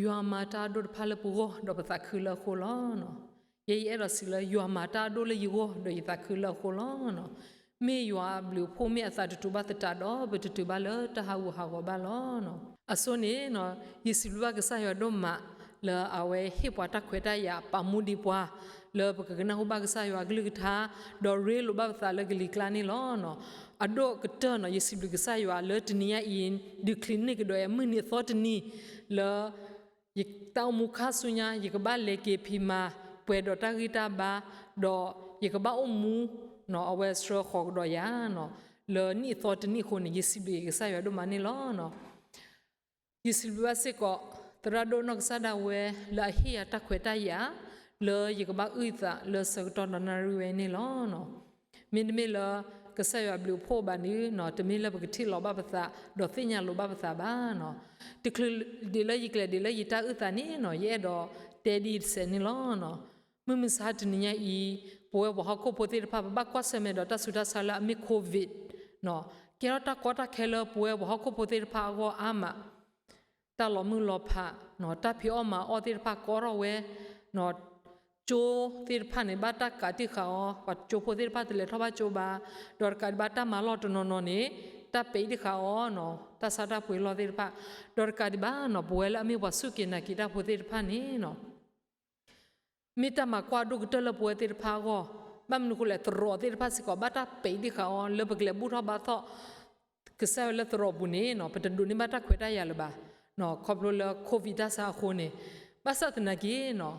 ယွၤမၤတၢ်အဒိၣ်တဖၣ်လၢပဂီၢ် ဒီးပသးခုလၢအဃိလီၤ. ယဲယအဲၣ်ဒိးစံးလၢ ယွၤမၤတၢ်အဒိၣ်လၢယဂီၢ် ဒီးယသးခုလၢအဃိလီၤ. မ့ၢ်ယွၤအဘျုးအဖှိၣ်မ့ၢ်အသးတတူာ်ဘၣ်သတးဒီး ပတတုၤဘၣ်လၢတၢ်ဟးဂူာ်ဟးဂီၤဘၣ်လီၤ. အဆိန့ၣ် ယစံးဘျုးဘၣ်ကစၢ်ယွၤဒိၣ်မး လၢအဝဲဟ့ၣ်ပှၤတၢ်ခွဲးတၢ်ယာ် ပာ်မူဒံးပှၤ လၢပကကနၢ်ဟူဘၣ်ကစၢ်ယွၤအကလုၢ်ကထါ ဒီးရ့လိာ်ဘၣ်ပသးလၢကလံၤကျါန့ၣ်လီၤ. အဒိၣ်ကတၢၢ်နီၤ ယစံးဘျုးကစၢ်ယွၤလၢတနံၤညါအံၤ ဒုးချံးန့ၢ်ကဒီးယၤမုၢ်နံၤအသီတနံၤ လၢ ယတၢ်အိၣ်မူခါဆူညါ ယကဘၣ်လဲၤက့ၤဖံးမၤ ပှဲၤဒီးတၢ်ဂံၢ်တၢ်ဘါ ဒီးယကဘၣ်အိၣ်မူ အဝဲဆှၢဃီၤကဒီးယၤ လၢနံၣ်အသီတနံၣ်အဃိန့ၣ် ယစံးဘျုးကစၢ်ယွၤဒိၣ်မးန့ၣ်လီၤ. ယစံးဘျုးဘၣ်စ့ၢ်ကီး သရၣ်ဒိၣ်နီၢ်ကစၢ်ဒၣ်ဝဲ လၢအဟ့ၣ်ယၤတၢ်ခွဲးတၢ်ယာ် လၢယကဘၣ်အုၣ်သးလၢဆၢကတီၢ်ဒီးနၣ်ရံၣ်ဝဲအံၤန့ၣ်လီၤ. မ့တမ့ၢ်လၢ ကစၢ်ယွၤအဘျုးအဖှိၣ်ဘၣ်န့ၣ် တမ့ၢ်လၢပကထံၣ်လိာ်ဘၣ်ပသး ဒီးသ့ၣ်ညါလိာ်ဘၣ်ပသးဘၣ်. တချုးဒံးလၢယကျဲၤဒံးလၢယတၢ်အုၣ်သးန့ၣ်နီၤ ယအဲၣ်ဒိးတဲဒ်အံၤတစဲးန့ၣ်လီၤ. မုၢ်မဆါတနံၤညါအံၤ ပဝဲပှၤဟီၣ်ခိၣ်ဖိသ့ၣ်တဖၣ် ပဘၣ်ကွၢ်ဆၢၣ်မဲာ်ဒီးတၢ်ဆူးတၢ်ဆါလၢအမ့ၢ် COVID ကဲထီၣ်တၢ်ကီတၢ်ခဲလၢပဝဲပှၤဟီၣ်ခိၣ်ဖိသ့ၣ်တဖၣ်အဂီၢ်အါမး, တၢ်လီၤမုၢ်လီၤဖး, တၢ်ဖံးအီၣ်မၤအီၣ်သ့ၣ်တဖၣ်ကီထီၣ်ဝဲ, ကၠိသ့ၣ်တဖၣ်န့ၣ် ဘၣ်တၢ်ကးတံာ်ဃာ်အီၤ, ပှၤကၠိဖိသ့ၣ်တဖၣ်တလဲၤထီၣ်ဘၣ်ကၠိဘၣ်, ဒီးတကးဒံးဘၣ်တၢ်မၤလီၢ်တနီၤနီၤန့ၣ် တၢ်ပဲာ်တံာ်ဃာ်အီၤ, တၢ်ဆါတၢ်ပှ့ၤလီၢ်သ့ၣ်တဖၣ်, ဒီးတကးဒံးဘၣ်နီၤ ပဝဲလၢအမ့ၢ်ပှၤစူၢ်က့ၤနာ်က့ၤတၢ်ဖိသ့ၣ်တဖၣ်န့ၣ်နီၤ မ့ၢ်တၢ်မၤကွၢ်ဒိၣ်ကတၢၢ်လၢပဝဲသ့ၣ်တဖၣ်အဂီၢ်, ဘၣ်မနုၤဃိလဲၣ် သရိာ်သ့ၣ်တဖၣ်စ့ၢ်ကီး ဘၣ်တၢ်ပဲာ်တံာ်ဃာ်အီၤ လၢပကလဲၤဘူၣ်ထီၣ်ဘါထီၣ် ကစၢ်ယွၤလၢသရိာ်ပူၤန့ၣ်နီၤ ပတဒိးန့ၢ်ဘၣ်တၢ်ခွဲးတၢ်ယာ်လၢၤဘၣ်, ခီဖျိလၢ COVID တၢ်ဆါအဃိန့ၣ်, ဘၣ်ဆၣ်သနာ်က့နီၤ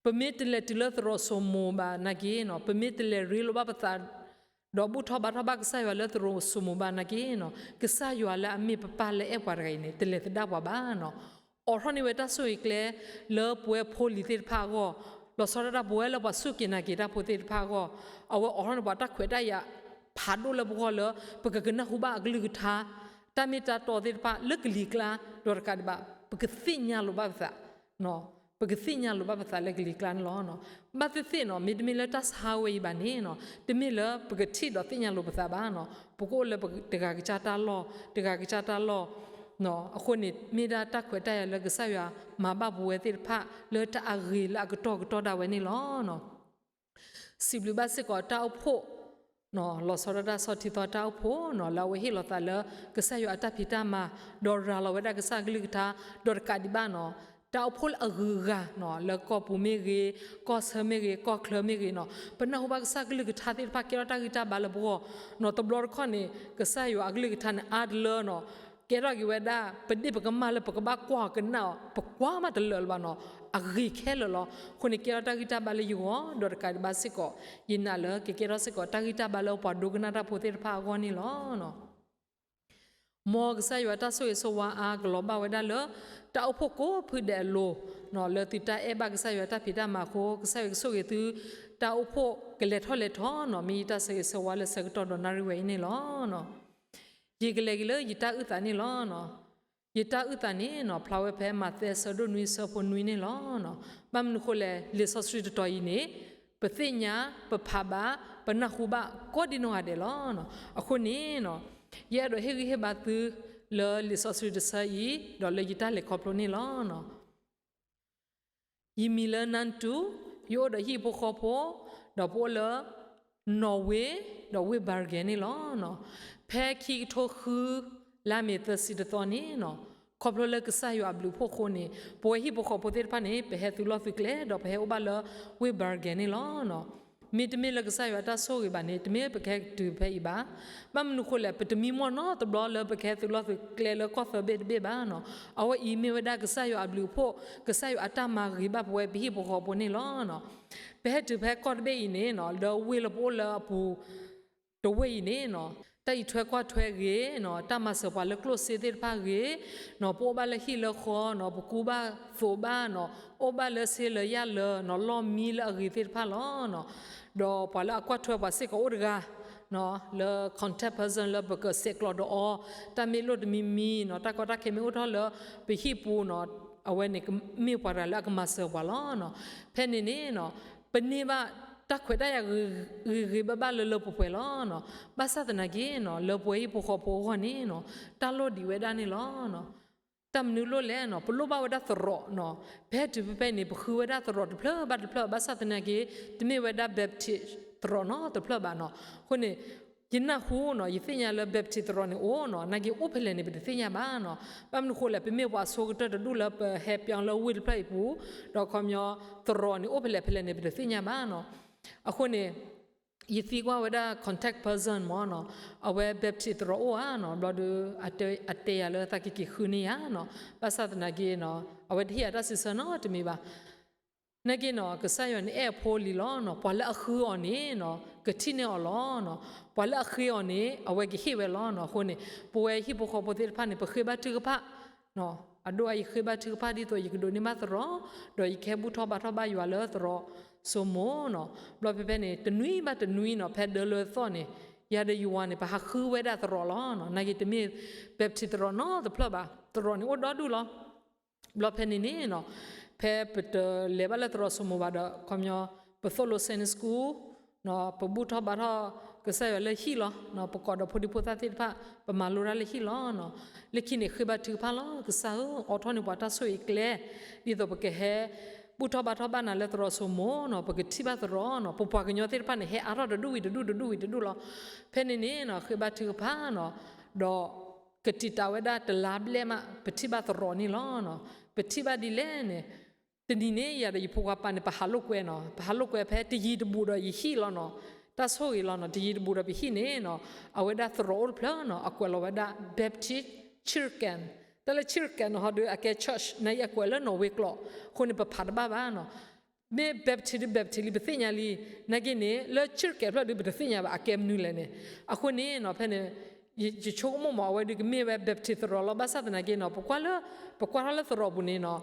ပမ့ၢ်တလဲၤတုၤလၢသရိာ်စိမိၤဘၣ်နာ်က့နီၤ, ပမ့ၢ်တလဲၤရ့လိာ်ဘၣ်ပသး ဒီးဘူၣ်ထီၣ်ဘါထီၣ်ဘၣ်ကစၢ်ယွၤလၢသရိာ်စိမိၤဘၣ်နာ်က့နီၤ, ကစၢ်ယွၤလၢအမ့ၢ်ပပၢ်လၢအဲၣ်ပှၤတဂၤအံၤန့ၣ် တလဲၤသဒၣ်ပှၤဘၣ်နီၤ. အိးထီၣ်န့ၢ်ဝဲတၢ်ဆိၣ်ဂ့ၤကျဲ လၢပဝဲဖိလံၤသ့ၣ်တဖၣ်အဂီၢ်, လီၤဆီဒၣ်တၢ်ပဝဲလၢပှၤစူၢ်က့ၤနာ်က့ၤတၢ်ဖိသ့ၣ်တဖၣ်အဂီၢ်, အဝဲအိးထီၣ်န့ၢ်ပှၤတၢ်ခွဲးတၢ်ယာ် ဖးဒိၣ်လၢပဂီၢ်လၢ ပကကနၢ်ဟူဘၣ်အကလုၢ်ကထါ, တၢ်မ့ၢ်တၢ်တီသ့ၣ်တဖၣ်လၢကလံၤကျါ, ဒီးတကးဒံးဘၣ် ပကသ့ၣ်ညါလိာ်ဘၣ်ပသး ပကသ့ၣ်ညါလိာ်ဘၣ်ပသးလၢကလံၤကျါန့ၣ်လီၤ. ဘၣ်သ့ၣ်သ့ၣ်နီၤ မ့တမ့ၢ်လၢတၢ်ဆါဝဲအံၤဘၣ်န့ၣ်နီၤ, တမ့ၢ်လၢပကထံၣ်ဒီးသ့ၣ်ညါလိာ်ပသးဘၣ်နီၤ, ပကအိၣ်လၢတဂၤကစၢ်တၢ်လီၢ်, တဂၤကစၢ်တၢ်လီၢ်, အဃိန့ၣ် မ့ၢ်ဒၣ်တၢ်ခွဲးတၢ်ယာ်လၢကစၢ်ယွၤမၤဘၣ်ပဝဲသ့ၣ်တဖၣ် လၢတၢ်အဂ့ၤလၢအကတီၢ်ကတီၢ်ဒၣ်ဝဲန့ၣ်လီၤ. စံးဘျုးဘၣ်စ့ၢ်ကီးတၢ်အိၣ်ဖှိၣ် လီၤဆီဒၣ်တၢ်ဆီၣ်ထံသီတၢ်အိၣ်ဖှိၣ်နီၤ လၢအဝဲဟ့ၣ်လီၤသးလၢ ကစၢ်ယွၤအတၢ်ဖံးတၢ်မၤ, ဒီးရၤလီၤဝဲဒၣ်ကစၢ်အကလုၢ်ကထါ, ဒီးတကးဒံးဘၣ်နီၤ, တၢ်အိၣ်ဖှိၣ်လၢအဂုၤအဂၤနီၤ လၢကီၢ်ပူၤမ့ၢ်ဂ့ၤ, ကီၢ်ဆၢမ့ၢ်ဂ့ၤ, ကီၢ်ချၢမ့ၢ်ဂ့ၤနီၤ, ပနၢ်ဟူဘၣ်ကစၢ်ကလုၢ်ကထါသ့ၣ်တဖၣ် ကဲထီၣ်တၢ်ဂံၢ်တၢ်ဘါလၢပဂီၢ်နီၤ, တဘျီတခီၣ်န့ၣ် ကစၢ်ယွၤအကလုၢ်ကထါန့ၣ် အါတလၢနီၤ ကဲထီၣ်က့ၤဝဲဒၣ် ပဒ့ၣ်ပကမၣ်လၢပကဘၣ်ကွၢ်ကနၣ်အီၤ ပကွၢ်မးတလၢာ်လၢၤဘၣ်နီၤ, အဂ့ၤခဲလၢာ်လီၤ. အဃိန့ၣ် ကဲထီၣ်တၢ်ဂံၢ်တၢ်ဘါလၢယဂီၢ် ဒီးတကးဒံးဘၣ်စ့ၢ်ကီး ယနာ်လၢကကဲထီၣ်စ့ၢ်ကီး တၢ်ဂံၢ်တၢ်ဘါလၢပှၤဒိကနၣ်တၢ်ဖိသ့ၣ်တဖၣ်အဂီၢ်န့ၣ်လီၤ. မ်ကစၢ်ယွၤတၢ်ဆိၣ်ဂ့ၤဆိၣ်ဝါအါကလီၤဘၣ်ဝဲဒၣ်လၢ တၢ်အိၣ်ဖှိၣ်ကိးဖုဒဲးအလိၤ, လၢသုတၢ်အဲၣ်ဘၣ်ကစၢ်ယွၤတၢ်ဖံးတၢ်မၤအဃိ ကစၢ်ယွၤကဆိၣ်ဂ့ၤသု တၢ်အိၣ်ဖှိၣ်ကလဲၤထီၣ်လဲၤထီနီၤ, မ့ၢ်ယတၢ်ဆိၣ်ဂ့ၤဆိၣ်ဝါလၢဆၢကတီၢ်ဒီးနၣ်ရံၣ်ဝဲအံၤန့ၣ်လီၤ. ယကလဲၤက့ၤလၢယတၢ်အုၣ်သးန့ၣ်လီၤ. ယတၢ်အုၣ်သးန့ၣ်နီၤ ဖျါဝဲဖဲမးသဲဆၢဒိၣ်နွံဆၢဖိနွံန့ၣ်လီၤ. ဘၣ်မနုၤဃိလဲၣ် လံာ်စီဆှံတတီၤအံၤန့ၣ် ပသ့ၣ်ညါ ပဖးဘၣ် ပနၢ်ဟူဘၣ်ကိးဒံနီၢ်ဂၤဒဲးလီၤ. အဃိန့ၣ်နီၤ ယအဲၣ်ဒိးဟ့ၣ်ဂံၢ်ဟ့ၣ်ဘါသု လၢလံာ်စီဆှံတဆၢအံၤ ဒီးလၢယတၢ်လဲၤခီဖျိန့ၣ်လီၤ. ယမံၤလၢနၢ်တူ, ယအိၣ်ဒီးဟံၣ်ဖိဃီဖိ, ဒီးပအိၣ်လၢ နီၣ်ဝ့ၢ် ဒီးဝ့ၢ်ဘၤရကဲန့ၣ်လီၤ. ဖဲခံကထိဃု လါမ့ၤသၢဆံတသီန့ၣ်နီၤ, ခီဖျိလၢကစၢ်ယွၤအဘျုးအဖှိၣ်အဃိန့ၣ် ပဝဲဟံၣ်ဖိဃီဖိသ့ၣ်တဖၣ်န့ၣ် ပဟဲသုးလီၢ်သုးကျဲ ဒီးပဟဲအိၣ်ဘၣ်လၢဝ့ၢ်ဘၤရကဲန့ၣ်လီၤ. မ့တမ့ၢ်လၢကစၢ်ယွၤတၢ်ဆိၣ်ဂ့ၤဘၣ်န့ၣ် တမ့ၢ်ပကဟဲတုၤဖဲအံၤဘၣ်. ဘၣ်မနုၤဃိလဲၣ် ပတမံမီၢ်နီတဘျီလၢပကဟဲသုးလီၢ်သုးကျဲလၢကီၢ်သၢဘ့ၣ်တဘ့ၣ်ဘၣ်နီၤ. အဝဲအံၤမ့ၢ်ဝဲဒၣ်ကစၢ်ယွၤအဘျုးအဖှိၣ်, ကစၢ်ယွၤအတၢ်မၤဂ့ၤဘၣ်ပဝဲပဟံၣ်ဖိဃီဖိန့ၣ်လီၤ. ပဟဲတုၤဖဲကီၢ်တဘ့ၣ်အံၤန့ၣ်နီၤ, လၢဝ့ၢ်လၢပအိၣ်လၢအပူၤ တဝ့ၢ်အံၤန့ၣ်နီၤ, တၢ်အံးထွဲကွၢ်ထွဲဂ့ၤနီၤ, တၢ်မၤစၢၤပှၤလၢကျိၣ်စ့သ့ၣ်တဖၣ်ဂ့ၤနီၤ, ပအိၣ်ဘၣ်လၢဟံၣ်လၢဃီနီၤ, ပကူဘၣ်သိးဘၣ်နီၤ, အိၣ်ဘၣ်လၢဆ့လၢယၢ်လၢနီၤ, လီၢ်မံလၢအဂ့ၤသ့ၣ်တဖၣ်လီၤနီၤ. ဒီးပှၤလၢအကွၢ်ထွဲပှၤစ့ၢ်ကီးအိၣ်တဂၤနီၤ, လၢ contact person လၢပကဆဲးကျိးဒီးအီၤ, တၢ်မ့ၢ်လိၣ်တမံၤမံၤနီၤ, တၢ်ကီတၢ်ခဲမ့ၢ်အိၣ်ထီၣ်လၢပဟံၣ်ပူၤနီၤ, အဝဲန့ၣ်မ့ၢ်ပှၤတဂၤလၢအကမၤစၢၤပှၤလီၤနီၤ. ဖဲန့ၣ်န့ၣ်နီၤ, ပန့ၢ်ဘၣ်တၢ်ခွဲးတၢ်ယာ်ဂ့ၤဂ့ၤဘၣ်ဘၣ်လၢလၢပှဲၤပှဲၤလီၤနီၤ. ဘၣ်ဆၣ်သနာ်က့နီၤ, လၢပဝဲဟံၣ်ဖိဃီဖိအဂီၢ်န့ၣ်နီၤ, တၢ်လိၣ်ဒံးဝဲဒၣ်န့ၣ်လီၤနီၤ. တၢ်မနုၤလိၣ်လဲၣ်နီၤ, ပလိၣ်ဘၣ်ဝဲဒၣ်သရိာ်နီၤ. ပဟဲတုၤဖဲဖဲအံၤန့ၣ် ပဃုဝဲဒၣ်သရိာ်တဖျၢၣ်ဘၣ်တဖျၢၣ်, ဘၣ်ဆၣ်သနာ်က့ တမ့ၢ်ဝဲဒၣ် Baptist သရိာ်နီတဖျၢၣ်ဘၣ်နီၤ. အဃိန့ၣ် ယနၢ်ဟူနီၤ, ယသ့ၣ်ညါလၢ Baptist သရိာ်န့ၣ်အိၣ်နီၤ, နာ်က့အိၣ်ဖဲလဲၣ်န့ၣ် ပတသ့ၣ်ညါဘၣ်နီၤ. ဘၣ်မနုၤဃိလဲၣ်, ပမ့ၢ်ပှၤအဆိကတၢၢ်တဒူၣ်လၢပဟဲပၠီလၢဝ့ၢ်တဖျၢၣ်အံၤပူၤ, ဒီးခီပညီ သရိာ်န့ၣ်အိၣ်ဖဲလဲၣ်ဖဲလဲၣ်န့ၣ် ပတသ့ၣ်ညါဘၣ်နီၤ. အဃိန့ၣ် ယသံကွၢ်ဝဲဒၣ် contact person မ့ၢ်နီၤ, အဝဲ Baptist သရိာ်အိၣ်ဧါနီၤ, ဘျီဒီး အတဲယၤလၢသးကက့ၤဃုန့ၢ်ယၤနီၤ, ဘၣ်ဆၣ်သနာ်က့နီၤ အဝဲတဟ့ၣ်ယၤတၢ်စံးဆၢနီတမံၤဘၣ်. နာ်က့နီၤ ကစၢ်ယွၤန့ၣ်အဲၣ်အဖိလံၤလီၤနီၤ, ပှၤလၢအဃုအီၤန့ၣ်နီၤ ကထံၣ်န့ၢ်အီၤလီၤနီၤ, ပှၤလၢအဃ့အီၤန့ၣ် အဝဲကဟ့ၣ်ဝဲလီၤနီၤ. အဃိန့ၣ် ပဝဲဟံၣ်ဖိဃီဖိသ့ၣ်တဖၣ်န့ၣ် ပဃ့ဘါထုကဖၣ် အဒိၣ်အါ ယဃ့ဘါထုကဖၣ်ဒ်သိးယကဒိးန့ၢ်ဘၣ်သရိာ်, ဒီးယကဟဲဘူၣ်ထီၣ်ဘါထီၣ်ဘၣ်ယွၤလၢသရိာ်စိမိၤနီၤ. ဘျီဖဲဖဲန့ၣ် တနွံဘၣ်တနွံနီၤ ဖဲဒၢလၢသီၣ်န့ၣ် ယၤဒီးယဝၤန့ၣ် ပဟးဃုဝဲဒၣ်သရိာ်လီၤနီၤ. နာ်က့တမ့ၢ် Baptist သရိာ်နီတဖျၢၣ်ဘၣ်, သရိာ်န့ၣ်အိၣ်ဒီဒူၣ်လီၤ. ဘျီဖဲန့ၣ်န့ၣ်နီၤ ဖဲပတလဲၤဘၣ်လၢသရိာ်စိမိၤဘၣ်ဒီး ခီပညီ ပသိၣ်လိ Sunday School နီၤ, ပဘူၣ်ထီၣ်ဘါထီၣ် ကစၢ်ယွၤလၢဟံၣ်လီၤနီၤ, ပကိးဒီးဖိဒံဖိသၣ်သ့ၣ်တဖၣ် ပမၤလိတၢ်လၢဟံၣ်လီၤနီၤ. လၢခံန့ၣ် ဃ့ဘါထုကဖၣ်လီၤ, ကစၢ်ဧၢ, အိးထီၣ်န့ၢ်ပှၤတၢ်ဆိၣ်ဂ့ၤကျဲ ဒ်သိးပကဟဲ ဘူၣ်ထီၣ်ဘါထီၣ်ဘၣ်နၤလၢသရိာ်စိမိၤနီၤ, ပကထံၣ်ဘၣ်သရိာ်နီၤ, ပပှၤကညီသ့ၣ်တဖၣ်န့ၣ် ဟဲအါထီၣ်တဒူၣ်ဝံၤတဒူၣ် တဒူၣ်ဝံၤတဒူၣ်လီၤ. ဖဲန့ၣ်န့ၣ်နီၤ ဃ့ဘါထုကဖၣ်နီၤ, ဒီး ကတံာ်တာ်ဝဲဒၣ်တလါဘျဲၣ်မး ပထံၣ်ဘၣ်သရိာ်န့ၣ်လီၤနီၤ. ပထံၣ်ဘၣ်ဒ်လဲၣ်န့ၣ်, တနံၤန့ၣ် ယၤဒီးယဖိခွါပၢ်န့ၣ် ပဟးလိာ်ကွဲနီၤ, ပဟးလိာ်ကွဲဖဲတယံၤတဘူးဒီးယဟံၣ်လီၤနီၤ, တၢ်ဆိၣ်ဂ့ၤလီၤနီၤ, တယံၤတဘူးဒီးပဟံၣ်န့ၣ်နီၤ, အဝဲဒၣ်သရိာ်အိၣ်တဖျၢၣ်နီၤ, အကွဲးလီၤဝဲဒၣ် Baptist Church ကၣ်, တၢ်လၢ Church ကၣ်နီၤ ဟီဒီးအကဲ church နာ်က့အကွဲးလၢနီၣ်ဝ့ကီး, အဃိန့ၣ် ပဖးတဘၣ်ဘၣ်နီၤ. မ့ၢ် Baptist ဒီး Baptist လံ ပသ့ၣ်ညါလံ, နာ်က့န့ၣ် လၢ Church ကၣ်ဖျၢၣ်ဒီး ပတသ့ၣ်ညါဘၣ် အကဲမနုၤလဲၣ်န့ၣ်. အဃိန့ၣ်နီၤ ဖဲန့ၣ် ယဆိကမိၣ်မး အဝဲဒီးကမ့ၢ်ဝဲ Baptist သရိာ်လီၤ, ဘၣ်ဆၣ်သနာ်က့နီၤ ပကွၢ်လၢ ပကွၢ်ထီၣ်လၢသရိာ်ပူၤန့ၣ်နီၤ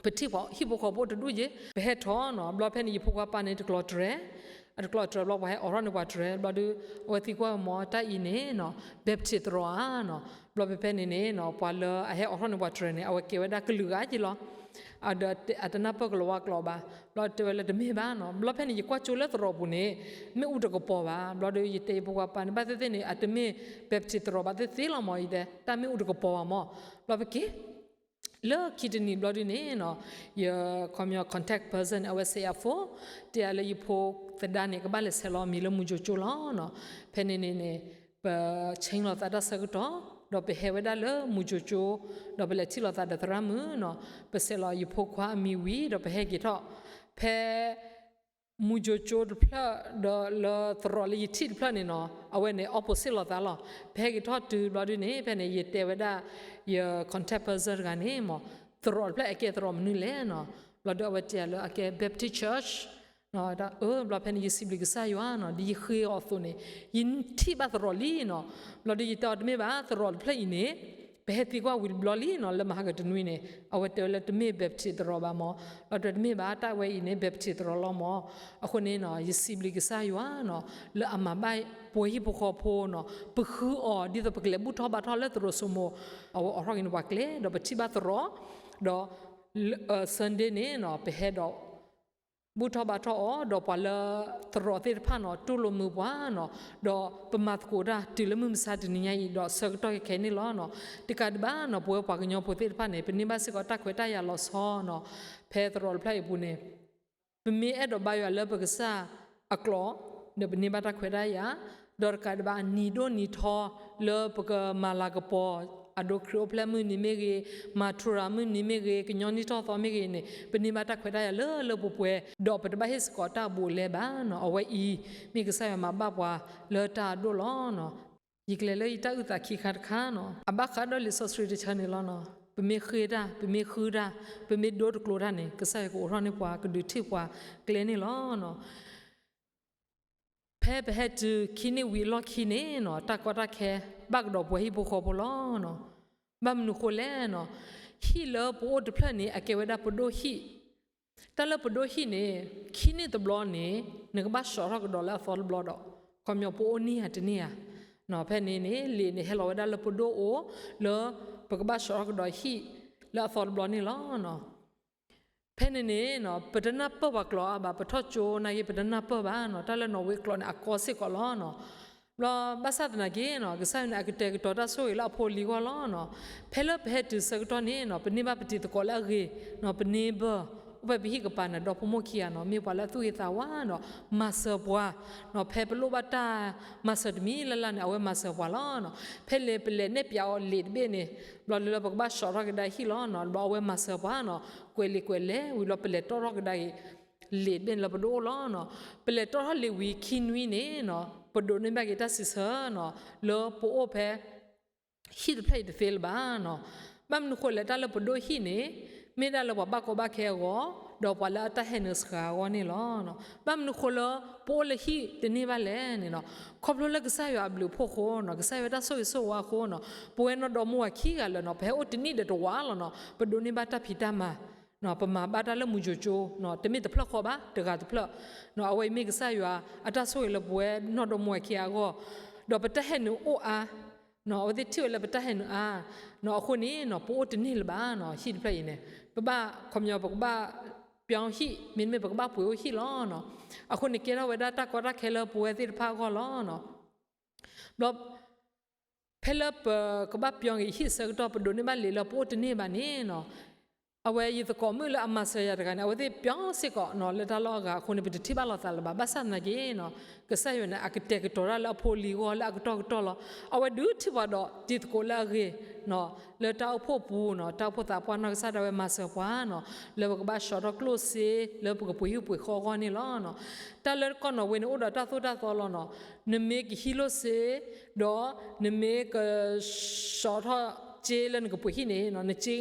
ပထံၣ်ပှၤဟံၣ်ဖိဃီဖိတဒူၣ်ယဲၢ်, ပဟဲထီၣ်နီၤ, ဘျီဖဲန့ၣ် ယဖိခွါပၢ်န့ၣ် တကျိးတြဲၤ, အတကျိးတြဲၤဘျီ ပှၤဟဲအိးထီၣ်န့ၢ်ပှၤတြဲၤ, ဘျီဒီး အဝဲသံကွၢ်ဝဲမး တၢ်အံၤန့ၣ်နီၤ Baptist သရိာ်ဧါနီၤ. ဘျီဖဲဖဲန့ၣ်န့ၣ်နီၤ ပှၤလၢအဟဲအိးထီၣ်န့ၢ်ပှၤတြဲၤန့ၣ် အဝဲကဲဝဲဒၣ်ကလုာ်ဂၤက့လီၤ. အဒီးအတနၢ်ပၢၢ်ကလီၤဝါကျိာ်ဘၣ်, ဘျီတဲဝဲလၢတမ့ၢ်ဘၣ်နီၤ. ဘျီဖဲန့ၣ် ယကွၢ်ကၠိလၢသရိာ်ပူၤန့ၣ် မ့ၣ်အူတကပီၤဘၣ်, ဘျီဒီးယတဲယဖိခွါပၢ်န့ၣ် ဘၣ်သ့ၣ်သ့ၣ်န့ၣ် အတမ့ၢ် Baptist သရိာ်ဘၣ်သ့ၣ်သ့ၣ်လီၤမး, ယတဲ တၢ်မ့ၣ်အူတကပီၤဘၣ်မး, ဘျီဖဲက့ၤ လၢခံတနံၤဘျီဒုန့ၣ်နီၤ ယ ခီပညီ contact person အဝဲစဲးယၤ phone တဲယၤလၢယဖိသဒါန့ၣ် ကဘၣ်လဲၤဆဲးလီၤမံၤလၢမူကၠိကၠိလီၤနီၤ. ဖဲန့ၣ်န့ၣ်န့ၣ် ပဆ့လီၤသးတၢ်ဆၢကတီၢ် ဒီးပဟဲဝဲဒၣ်လၢမူကၠိကၠိ ဒီးပလဲၤထံၣ်လိာ်သးဒီးသရၣ်မုၣ်နီၤ. ပဆဲးလီၤယဖိခွါအမံၤဝံၤ ဒီးပဟဲက့ၤထီၣ် ဖဲ မူကၠိကၠိတဖျၢၣ် ဒီးလၢသရိာ်လၢယထံၣ်တဖျၢၣ်န့ၣ်နီၤ အဝဲန့ၣ် opposite လိာ်သးလီၤ. ပဟဲက့ၤထီၣ်တုၤဘျီဒုန့ၣ် ဖဲန့ၣ် ယတဲဝဲဒၣ် ယ contact person တဂၤန့ၣ်မး သရိာ်တဖျၢၣ်အကဲသရိာ်မနုၤလဲၣ်နီၤ. ဘျီဒုအဝဲတဲယၤလၢအကဲ Baptist Church နီၤ, အၢ ဘျီဖဲန့ၣ် ယစံးဘျုးကစၢ်ယွၤနီၤ ဒ်ယဃ့အီၤအသိးန့ၣ် ယထံၣ်ဘၣ်သရိာ်လံနီၤ. ဘျီဒုယတဲအီၤတမ့ၢ်ဘၣ် သရိာ်တဖျၢၣ်အံၤန့ၣ် ပဟဲသံကွၢ်ဝံၤတဘျီလံနီၤ လၢမဟါကတနွံန့ၣ် အဝဲတဲဝဲလၢတမ့ၢ် Baptist သရိာ်ဘၣ်မး, ဒီးတမ့ၢ်ဘၣ် တၢ်ဝဲအံၤန့ၣ် Baptist သရိာ်လီၤမး. အဃိန့ၣ်နီၤ ယစံးဘျုးကစၢ်ယွၤနီၤ လၢအမၤဘၣ်ပဝဲဟံၣ်ဖိဃီဖိနီၤ ပဃုအီၤ ဒ်သိးပကလဲၤဘူၣ်ထီၣ်ဘါထီၣ်လၢသရိာ်စိမိၤ အဝဲအိးထီၣ်က့ၤန့ၢ်ပှၤကျဲ ဒီးပထံၣ်ဘၣ်သရိာ်, ဒီး Sunday န့ၣ်နီၤ ပဟဲဒီး ဘူၣ်ထီၣ်ဘါထီၣ်အီၤ ဒီးပှၤလၢသရိာ်သ့ၣ်တဖၣ်နီၤ တူၢ်လိာ်မုာ်ပှၤနီၤ, ဒီးပမၤသကိးတၢ်တုၤလၢမုၢ်မဆါတနံၤညါအံၤ ဒီးဆၢကတီၢ်ခဲခဲအံၤန့ၣ်လီၤနီၤ. တကးဒံးဘၣ်နီၤ ပဝဲပှၤကညီဖိသ့ၣ်တဖၣ်န့ၣ် ပန့ၢ်ဘၣ်စ့ၢ်ကီးတၢ်ခွဲးတၢ်ယာ်လီၤဆီနီၤ. ဖဲသရိာ်တဖျၢၣ်အံၤအပူၤန့ၣ် ပမ့ၢ်အဲၣ်ဒိးဘါယွၤလၢပကစၢ်အကျိာ် ဒီးပန့ၢ်ဘၣ်တၢ်ခွဲးတၢ်ယာ်, ဒီးတကးဒံးဘၣ်အနံၤဒိၣ်နံၤထီ လၢပကမၤလၤကပီၤ အဒိခရံာ်အိၣ်ဖျဲၣ်မုၢ်နံၤမ့ၢ်ဂ့ၤ, မၤထူရၤမုၢ်နံၤမ့ၢ်ဂ့ၤ, ကညီနံၣ်ထီၣ်သီမ့ၢ်ဂ့ၤန့ၣ် ပန့ၢ်ဘၣ်တၢ်ခွဲးတၢ်ယာ်လၢလၢပှဲၤပှဲၤ, ဒီးပတဘၣ်ဟ့ၣ်စ့ၢ်ကီးတၢ်အဘူးအလဲဘၣ်နီၤ. အဝဲအံၤ မ့ၢ်ကစၢ်ယွၤမၤဘၣ်ပှၤလၢတၢ်အဒိၣ်လီၤနီၤ. ယကျဲၤလၢယတၢ်အုၣ်သးခံခါတခါနီၤ အဘၣ်ဃးဒီးလံာ်စီဆှံတဆၢန့ၣ်လီၤနီၤ. ပမ့ၢ်ဃ့တၢ်, ပမ့ၢ်ဃုတၢ်, ပမ့ၢ်ဒိတကျိၤတၢ်န့ၣ် ကစၢ်ယွၤကအိးထီၣ်န့ၢ်ပှၤကဒုးထံၣ်ပှၤကျဲန့ၣ်လီၤနီၤ. ဖဲပဟဲတုၤခံနံၣ်ဝံၤအလီၢ်ခံန့ၣ်နီၤ တၢ်ကီတၢ်ခဲ ဘၣ်ကဒီးပဝဲဟံၣ်ဖိဃီဖိလီၤနီၤ. ဘၣ်မနုၤဃိလဲၣ်နီၤ, ဟံၣ်လၢပအိၣ်တဖျၢၣ်န့ၣ် အကဲဝဲဒၣ်ပဒိၣ်ဟံၣ်, တၢ်လၢပဒိၣ်ဟံၣ်န့ၣ် ခံနံၣ်တဘျီန့ၣ် နကဘၣ်ဆှီထီၣ်ကဒီးလၢအသီတဘျီဒီး ခီပညီပအိၣ်န့ၢ်ဧါတန့ၢ်ဧါနီၤ. ဖဲန့ၣ်န့ၣ် လံာ်န့ၣ်ဟဲလီၤဝဲဒၣ်လၢပဒိၣ်အအိၣ် လၢပကဘၣ်ဆှီထီၣ်ကဒီးဟံၣ်လၢအသီတဘျီန့ၣ်လီၤနီၤ. ဖဲန့ၣ်န့ၣ်နီၤ ပတနၢ်ပၢၢ်ပှၤကျိာ်အါဘၣ်, ပထီၣ်ကၠိနာ်က့ ပတနၢ်ပၢၢ်ဘၣ်နီၤ, တၢ်လၢနီၣ်ဝ့ကျိာ်န့ၣ် အကီစ့ၢ်ကီးလီၤနီၤ. ဘျီဘၣ်ဆၣ်သနာ်က့နီၤ ကစၢ်ယွၤန့ၣ် အကတဲာ်ကတီၤတၢ်ဆိၣ်ဂ့ၤလၢအဖိအလံၤအဂီၢ်လီၤနီၤ. ဖဲလၢပဟဲတုၤဆၢကတီၢ်န့ၣ်နီၤ ပန့ၢ်ဘၣ်ပတံၤသကိးလၢအဂ့ၤနီၤ, ပန့ၢ်ဘၢၣ် အိၣ်ဖဲပဟံၣ်ကပၤန့ၣ် ဒီဖိမိၢ်ခံဂၤနီၤ မ့ၢ်ပှၤလၢအသူၣ်ဂ့ၤသးဝါနီၤ, မၤစၢၤပှၤနီၤ, ဖဲပလိၣ်ဘၣ်တၢ်မၤစၢၤတမံၤလၢ်လၢ်န့ၣ် အဝဲမၤစၢၤပှၤလီၤနီၤ. ဖဲလၢပလဲၤနဲၣ်ပၠးအီၤလံာ်တဘ့ၣ်န့ၣ် ဘျီလၢပကဘၣ်ဆှီထီၣ်ကဒါဟံၣ်လီၤနီၤ, ဘျီအဝဲမၤစၢၤပှၤနီၤ, ကွဲးလံာ်ကွဲးလဲၢ်ဝံၤဘျီပလဲၤတီၣ်ထီၣ်ကဒါက့ၤ လံာ်တဘ့ၣ်န့ၣ်လၢပဒိၣ်အိၣ်လီၤနီၤ. ပလဲၤတီၣ်ထီၣ်လံာ်ဝံၤခံနွံန့ၣ်နီၤ ပဒိးန့ၢ်ဘၣ်က့ၤတၢ်စံးဆၢနီၤ လၢပအိၣ်ဖဲ ဟံၣ်တဖျၢၣ်အံၤတသ့လၢၤဘၣ်နီၤ. ဘၣ်မနုၤဃိလဲၣ် တၢ်လၢပဒိၣ်ဟံၣ်န့ၣ် မ့ၢ်ဒၣ်လၢပှၤဘၣ်ကီဘၣ်ခဲအဂီၢ် ဒီးပှၤလၢအတၢ်ဟဲနုာ်စှၤအဂီၢ်န့ၣ်လီၤ. ဘၣ်မနုၤဃိလၢ ပအိၣ်လၢဟံၣ်တန့ၢ်ဘၣ်လဲၣ်န့ၣ်နီၤ, ခီဖျိလၢကစၢ်ယွၤအဘျုးအဖှိၣ်အဃိနီၤ, ကစၢ်ယွၤတၢ်ဆိၣ်ဂ့ၤဆိၣ်ဝါအဃိနီၤ, ပဝဲနီၢ်ဒီမါဝၤခံဂၤလၢာ်နီၤ ပဟဲအိၣ်တနံၣ်ဒီးတဝာ်လီၤနီၤ, ပဒိးန့ၢ်ဘၣ်တၢ်ဖံးတၢ်မၤ ပမၤဘၣ်တၢ်လၢမုၢ်ကၠိကၠိနီၤ, တမ့ၢ်တဖျၢၣ်ဃီဘၣ် တဂၤတဖျၢၣ်နီၤ, အဝဲအံၤမ့ၢ်ကစၢ်ယွၤအတၢ်ဆိၣ်ဂ့ၤလၢပဝဲနီၢ်ဒီမါဝၤခံဂၤအဂီၢ်, ဒီးပတၢ်ဟဲနုာ်အိၣ်အါ အဝဲသ့ၣ်ထံၣ်ဝဲလၢပတၢ်ဟဲနုာ်အါနီၤ, အဃိန့ၣ်နီၤ ပအိၣ်တန့ၢ်လၢၤဘၣ်နီၤ, ဟံၣ်တဖျၢၣ်အံၤန့ၣ် ပဘၣ်ခီပညီ ပကဘၣ် ပြောင်းဟံၣ် မ့တမ့ၢ်ပကဘၣ်ပှ့ၤအိၣ်ဟံၣ်လီၤနီၤ. အဃိန့ၣ်ကဲထီၣ်ဝဲဒၣ်တၢ်ကီတၢ်ခဲလၢပဝဲသ့ၣ်တဖၣ်အဂီၢ်လီၤနီၤ. ဘျီ ဖဲလၢပကဘၣ်ပြောင်းက့ၤဟံၣ်ဆၢကတီၢ် ပဒိးန့ၢ်ဘၣ်လံာ်လၢပအိၣ်တန့ၢ်ဘၣ်န့ၣ်နီၤ, အဝဲယသကိးမုၣ်လၢအမၤစၢၤယၤတဂၤန့ၣ် အဝဲသ့ၣ်ပြောင်းစ့ၢ်ကီးနီၤ လၢတၢ်လီၢ်အဂၤအဃိန့ၣ် ပတထံၣ်ဘၣ်လိာ်သးလၢၤဘၣ်. ဘၣ်ဆၣ်သနာ်က့နီၤ ကစၢ်ယွၤန့ၣ် အကတဲာ်ကတီၤတၢ်လၢအဖိအလံၤအဂီၢ်လၢအကတီၢ်ကတီၢ်လီၤ. အဝဲဒုးထံၣ်ပှၤဒီးတံၤသကိးလၢအဂ့ၤနီၤ, လၢတၢ်အိၣ်ဖှိၣ်ပူၤနီၤ, တၢ်အိၣ်ဖှိၣ်သးပှၢ်နီၢ်ကစၢ်ဒၣ်ဝဲမၤစၢၤပှၤနီၤ, လၢပကဘၣ်ဆှီထီၣ်ကျိၣ်စ့ လၢပကပှ့ၤဟံၣ်ပှ့ၤဃီအဂီၢ်န့ၣ်လီၤနီၤ. တၢ်လၢကီၢ်နီၣ်ဝ့န့ၣ် အိၣ်ဒီးတၢ်သိၣ်တၢ်သီလီၤနီၤ. နမ့ၢ်ကဟံးလိၣ်စ့ ဒီးနမ့ၢ်က ဆှီထီၣ်စ့လၢနကပှ့ၤဟံၣ်န့ၣ်နီၤ, နစ့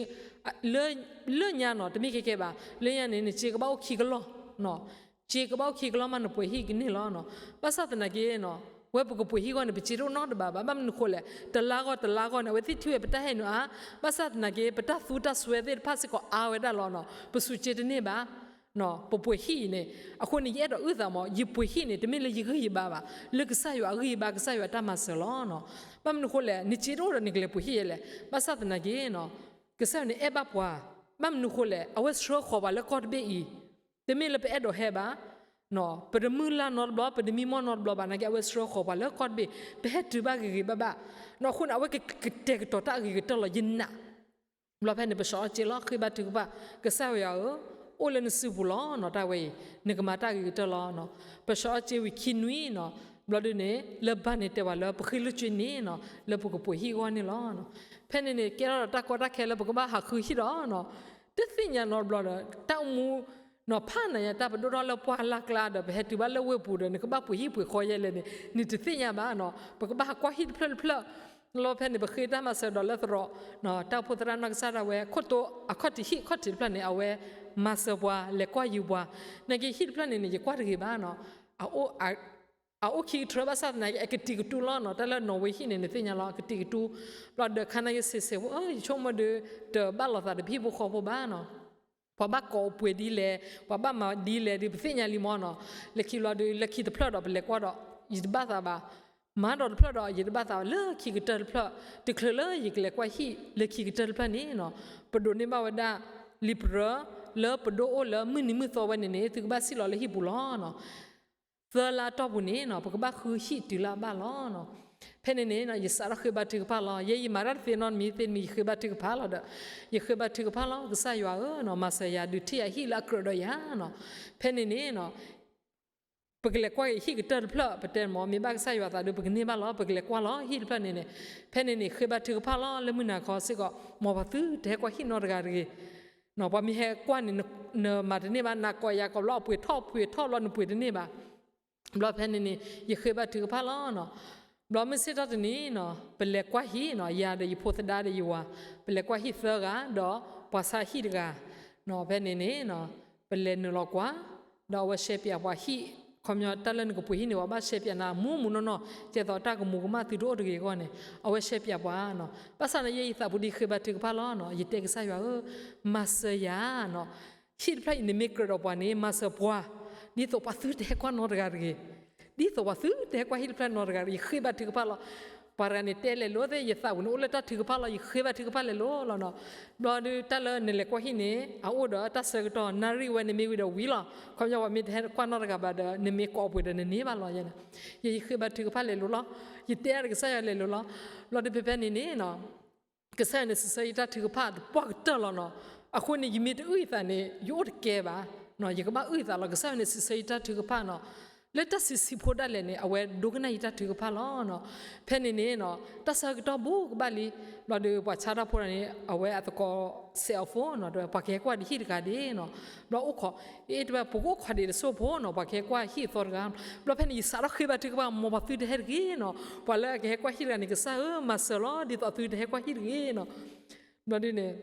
လၢညါနီၤ တမ့ၢ်ခဲကဲဘၣ်, လၢညါန့ၣ် နစ့ကဘၣ်အိၣ်ခံကလီၢ်နီၤ, စ့ကဘၣ်အိၣ်ခံကလီၢ်မးနပှ့ၤဟံၣ်ကန့ၢ်လီၤနီၤ. ဘၣ်ဆၣ်သနာ်က့နီၤ ဝဲပကပှ့ၤဟံၣ်အဂီၢ်န့ၣ် ပစ့တအိၣ်နီတဘ့ၣ်ဘၣ်. ဘၣ်မနုၤဃိလဲၣ် တလါဂီၢ်တလါဂီၢ်န့ၣ် အဝဲသ့ၣ်ထံၣ်ဝဲပတၢ်ဟဲနုာ်အါ, ဘၣ်ဆၣ်သနာ်က့ ပတၢ်သူတၢ်စွဲသ့ၣ်တဖၣ်စ့ၢ်ကီးအါဝဲဒၣ်လီၤနီၤ, ပစူးစ့တန့ၢ်ဘၣ် ပပှ့ၤဟံၣ်အံၤန့ၣ်, အဃိန့ၣ် ယအဲၣ်ဒိးအုၣ်သးမး ယပှ့ၤဟံၣ်န့ၣ် တမ့ၢ်လၢယဂံၢ်ယဘါဘၣ်, လၢကစၢ်ယွၤအဂံၢ်ယဘါ ကစၢ်ယွၤတၢ်မၤစၢၤလီၤနီၤ. ဘၣ်မနုၤဃိလဲၣ် နစ့တအိၣ်ဒီးနကလဲၤပှ့ၤဟံၣ်ယဲလဲၣ်. ဘၣ်ဆၣ်သနာ်က့နီၤ ကစၢ်ယွၤန့ၣ်အဲၣ်ဘၣ်ပှၤ, ဘၣ်မနုၤဃိလဲၣ် အဝဲဆှၢဃီၤပှၤလၢကီၢ်တဘ့ၣ်အံၤ, တမ့ၢ်လၢပအဲၣ်ဒိးဟဲဘၣ် ပတမုၢ်လၢ်နီတဘျီ ပတမံမီၢ်နီတဘျီဘၣ်, နာ်က့အဝဲဆှၢဃီၤပှၤလၢကီၢ်တဘ့ၣ်, ပဟဲတုၤဘၣ်ဂ့ၤဂ့ၤဘၣ်ဘၣ်နီၤ. အဃိန့ၣ် အဝဲကကတဲာ်ကတီၤတၢ်အဂ့ၤကတၢၢ်လီၤ ယနာ် ဘျီဖဲန့ၣ် ပဆှီအီၣ်စ့လီၤ ဃ့ဘါထုကဖၣ်, ကစၢ်ယွၤဧၢ, အိၣ်လၢနစုပူၤလီၤနီၤ တၢ်ဝဲအံၤ နကမၤတၢ်ဂ့ၤကတၢၢ်လီၤနီၤ. ပဆှီအီၣ်စ့ဝံၤခံနွံနီၤ, ဘျီဒုန့ၣ် လၢဘၣ်န့ၣ်တဲဝဲလၢပဃ့လွံၢ်ကၠ့န့ၣ်နီၤ လၢပကပှ့ၤဟံၣ်အဂီၢ်န့ၣ်လီၤ. ဖဲန့ၣ်န့ၣ် ကဲထီၣ်ဒီးတၢ်ကီတၢ်ခဲလၢပကဘၣ်ဟးဃုဟံၣ်ဒီးနီၤ, တသ့ၣ်ညါနီတဘျီဒီး တၢ်အိၣ်မူ နီၤ ဖးနၤညါတၢ်ပဒိၣ်ထီၣ်လၢပှၢ်လၢ်ကျါဒီး ပဟဲတုၤဘၣ်လၢဝ့ၢ်ပူၤဒီး နကဘၣ်ပှ့ၤဟံၣ်ပှ့ၤဃီယဲလဲၣ်န့ၣ် နတသ့ၣ်ညါဘၣ်နီၤ. ပကဘၣ်ဟးကွၢ်ဟံၣ်တဖျၢၣ်တဖျၢၣ်, လီၤဖဲန့ၣ် ပဃ့တၢ်မၤစၢၤဒီးလၢသရိာ်, တၢ်အိၣ်ဖှိၣ်သရၣ်နီၢ်ကစၢ်ဒၣ်ဝဲ ခိၣ်တိ အခီၣ်ထံးဟံၣ်အခီၣ်ထံးတဖျၢၣ်န့ၣ် အဝဲမၤစၢၤပှၤ လဲၤကွၢ်ယုာ်ပှၤ, နာ်က့ဟံၣ်တဖျၢၣ်န့ၣ်န့ၣ် ယကွၢ်တဂ့ၤဘၣ်နီၤ. အအိၣ်ခံကထြၢဘၣ်ဆၣ်သနာ်က့ အကတံာ်ကတူၢ်လီၤနီၤ. တၢ်လၢနီၣ်ဝ့ဟံၣ်န့ၣ် နသ့ၣ်ညါလီၤ အကတံာ်ကတူၢ်, ဘျီဒီးခါန့ၣ်ယစံးဆၢဖိ ယဆိကမိၣ်ဒီး တဘၣ်လိာ်သးဒီးပဟံၣ်ဖိဃီဖိဘၣ်နီၤ. ပှၤဘၣ်ကိးပှ့ၤဒ်လဲၣ် ပှၤဘၣ်မၤဒ်လဲၣ်ဒီး ပသ့ၣ်ညါလံမီၢ်နီၤ. လၢခံဘျီဒီး လၢခံတဖျၢၣ်ဒီး ပလဲၤကွၢ်ဒီး ယတဘၣ်သးဘၣ်, မၤဒီးတဖျၢၣ်ဒီး ယတဘၣ်သးဘၣ် လၢခံကတၢၢ်တဖျၢၣ်, တချုးလၢယကလဲၤကွၢ်ဟံၣ်လၢခံကတၢၢ်တဖျၢၣ်န့ၣ်နီၤ, ပဒိးန့ၢ်ဘၣ်ဝဲဒၣ် လံာ်ပရၢ လၢပဒိၣ်အိၣ်လၢမုၢ်နံၤမုၢ်သီဝဲန့ၣ်န့ၣ် သုကဘၣ်စံၣ်လီၤလၢဟံၣ်ပူၤလီၤနီၤ. သၢလါအတီၢ်ပူၤန့ၣ်နီၤ ပကဘၣ်ဃုဟံၣ်တုၤလၢအဘၣ်လီၤနီၤ. ဖဲန့ၣ်န့ၣ် ယစးထီၣ်ဃ့ဘါထုကဖၣ်လီၤ. ယဲယမၤတၢ်တသ့နီတမံၤသ့တမံၤ ယဃ့ဘါထုကဖၣ်လီၤဒီး ယဃ့ဘါထုကဖၣ်လီၤ ကစၢ်ယွၤဧၢနီၤ, မၤစၢၤယၤ ဒုးထံၣ်ယၤဟံၣ်လၢအကြၢးဒီးယၤနီၤ. ဖဲန့ၣ်န့ၣ်နီၤ ပကလဲၤကွၢ်က့ၤဟံၣ်ကတၢၢ်တဖျၢၣ် ပတဲမ့ၢ် မ့ၢ်ဘၣ်ကစၢ်ယွၤသးဒီး ပကန့ၢ်ဘၣ်လီၤ. ပကလဲၤကွၢ်လီၤ ဟံၣ်တဖျၢၣ်န့ၣ်န့ၣ်. ဖဲန့ၣ်န့ၣ် ဃ့ဘါထုကဖၣ်လီၤ လၢမုၢ်နၤခီစ့ၢ်ကီး မ်ပှၤသုတဟဲကွၢ်ဟံၣ်နီတဂၤတဂ့ၤ ပှၤမ့ၢ်ဟဲကွၢ်န့ၣ် နမၤတန့ၢ်ဘၣ် နကိးယၤကိးဘျီ အပှ့ၤထီၣ်ပှ့ၤထီၣ်ဘျီ နပှ့ၤတန့ၢ်ဘၣ်. ဘျီဖဲန့ၣ်န့ၣ် ယဃ့ဘါထုကဖၣ်လီၤနီၤ. ဘျီမုၢ်ဆ့ၣ်ထီၣ်တနံၤနီၤ ပလဲၤကွၢ်ဟံၣ်နီၤ ယၤဒီးယဖိသဒါဒီးယဝၤ ပလဲၤကွၢ်ဟံၣ်သၢဂၤ ဒီးပှၤဆါဟံၣ်တဂၤနီၤ. ဖဲန့ၣ်န့ၣ်နီၤ ပလဲၤနုာ်လီၤကွၢ် ဒီးအဝဲရှဲပၠးပှၤဟံၣ် ခီပညီတၢ်လၢနကပှ့ၤဟံၣ်န့ၣ် ပှၤဘၣ်ရှဲပၠးနၤမူမူနီၢ်နီၢ် ကဲသိးတၢ်ကမူၤကမၣ်သုတအိၣ်တဂ့ၤအဂီၢ်န့ၣ် အဝဲရှဲပၠးပှၤနီၤ. ဘၣ်ဆၣ်န့ၣ် ယဲယသးပူၤဒ်ဃ့ဘါထုကဖၣ်လီၤနီၤ. ယတဲကစၢ်ယွၤဧၢ မၤစၢၤယၤနီၤ. ဟံၣ်တဖျၢၣ်အံၤန့ၣ်မ့ၢ်ကြၢးဒီးပှၤန့ၣ် မၤစၢၤပှၤ ဒ်သိးပှၤသုတဟဲကွၢ်နီတဂၤတဂ့ၤ. ဒ်သိးပှၤသုတဟဲကွၢ်ဟံၣ်တဖျၢၣ်နီတဂၤတဂ့ၤ ယဃ့ဘါထုကဖၣ်လီၤ. ပှၤတဂၤန့ၣ်တဲလဲၤလိၤသ့ၣ် ယသးပူၤန့ၣ်အိၣ်လၢတၢ်ထုကဖၣ်လီၤ, ယဃ့ဘါထုကဖၣ်လဲၤလိၤလီၤနီၤ. ဘျီဒုးတၢ်လၢနလဲၤကွၢ်ဟံၣ်န့ၣ် အအိၣ်ဒီးတၢ်ဆၢကတီၢ် နၣ်ရံၣ်ဝဲန့ၣ်မ့ၢ်ဝံၤဒီးဝံၤလီၤ. ခီပညီပှၤမ့ၢ်တဟဲကွၢ်နီတဂၤဘၣ်ဒီး နမ့ၢ်ကိးအပှ့ၤဒီးနန့ၢ်ဘၣ်လီၤယဲန့ၣ်. ယဲယဃ့ဘါထုကဖၣ်လဲၤလိၤလီၤ. ယတဲအါတကစၢ်ယွၤလဲၤလိၤလီၤ. ဘျီဒုးဖဲဖဲန့ၣ်န့ၣ်နီၤ ကစၢ်ယွၤန့ၣ်စံးဆၢယတၢ်ထုကဖၣ်တပှၢ်ကတၢၢ်လီၤနီၤ. အဃိန့ၣ် ယမ့ၢ်တအုၣ်ယသးန့ၣ် ယအိၣ်တကဲဘၣ်. ယကဘၣ်အုၣ်ယသးလီၤ. ကစၢ်ယွၤန့ၣ်စံးဆၢယတၢ်ထုကဖၣ်နီၤ. လၢတၢ်စံးဆံးဖိဒၣ်လဲာ်န့ၣ် အဝဲဒိကနၣ်ယတၢ်ထုကဖၣ်လီၤနီၤ. ဖဲန့ၣ်န့ၣ်နီၤ တၢ်ဆၢကတီၢ်ဘူးကဘၣ်လံ. ဘျီဒုးပှၤဆါတၢ်ဖိတဂၤန့ၣ် အဝဲအသကိးစဲးအီၤဖိနီၤ, တဲဝဲပှၤကဟဲကွၢ်ဒံးဟံၣ်တဂၤဒၣ်နီၤ. ဘျီအိၣ်ခိး အ့ တဲဝဲ ပကအိၣ်ခိးဒံးတစိၢ်ဖိနီၤ, ပှၤကဟဲကွၢ်ဟံၣ်အသီတဂၤ. ဘျီဖဲန့ၣ် ယစးထီၣ်ဃ့ဘါထုကဖၣ် မ်ပှၤသုတဟဲတဂ့ၤနီၤ. ပှၤလၢအကဟဲကွၢ်ဟံၣ်တဂၤန့ၣ် ကစၢ်ဧၢ မၤစၢၤလီၤ ဒ်သိးသုတဟဲကွၢ်ဟံၣ်တဂ့ၤနီၤ. ဘျီဒုးန့ၣ်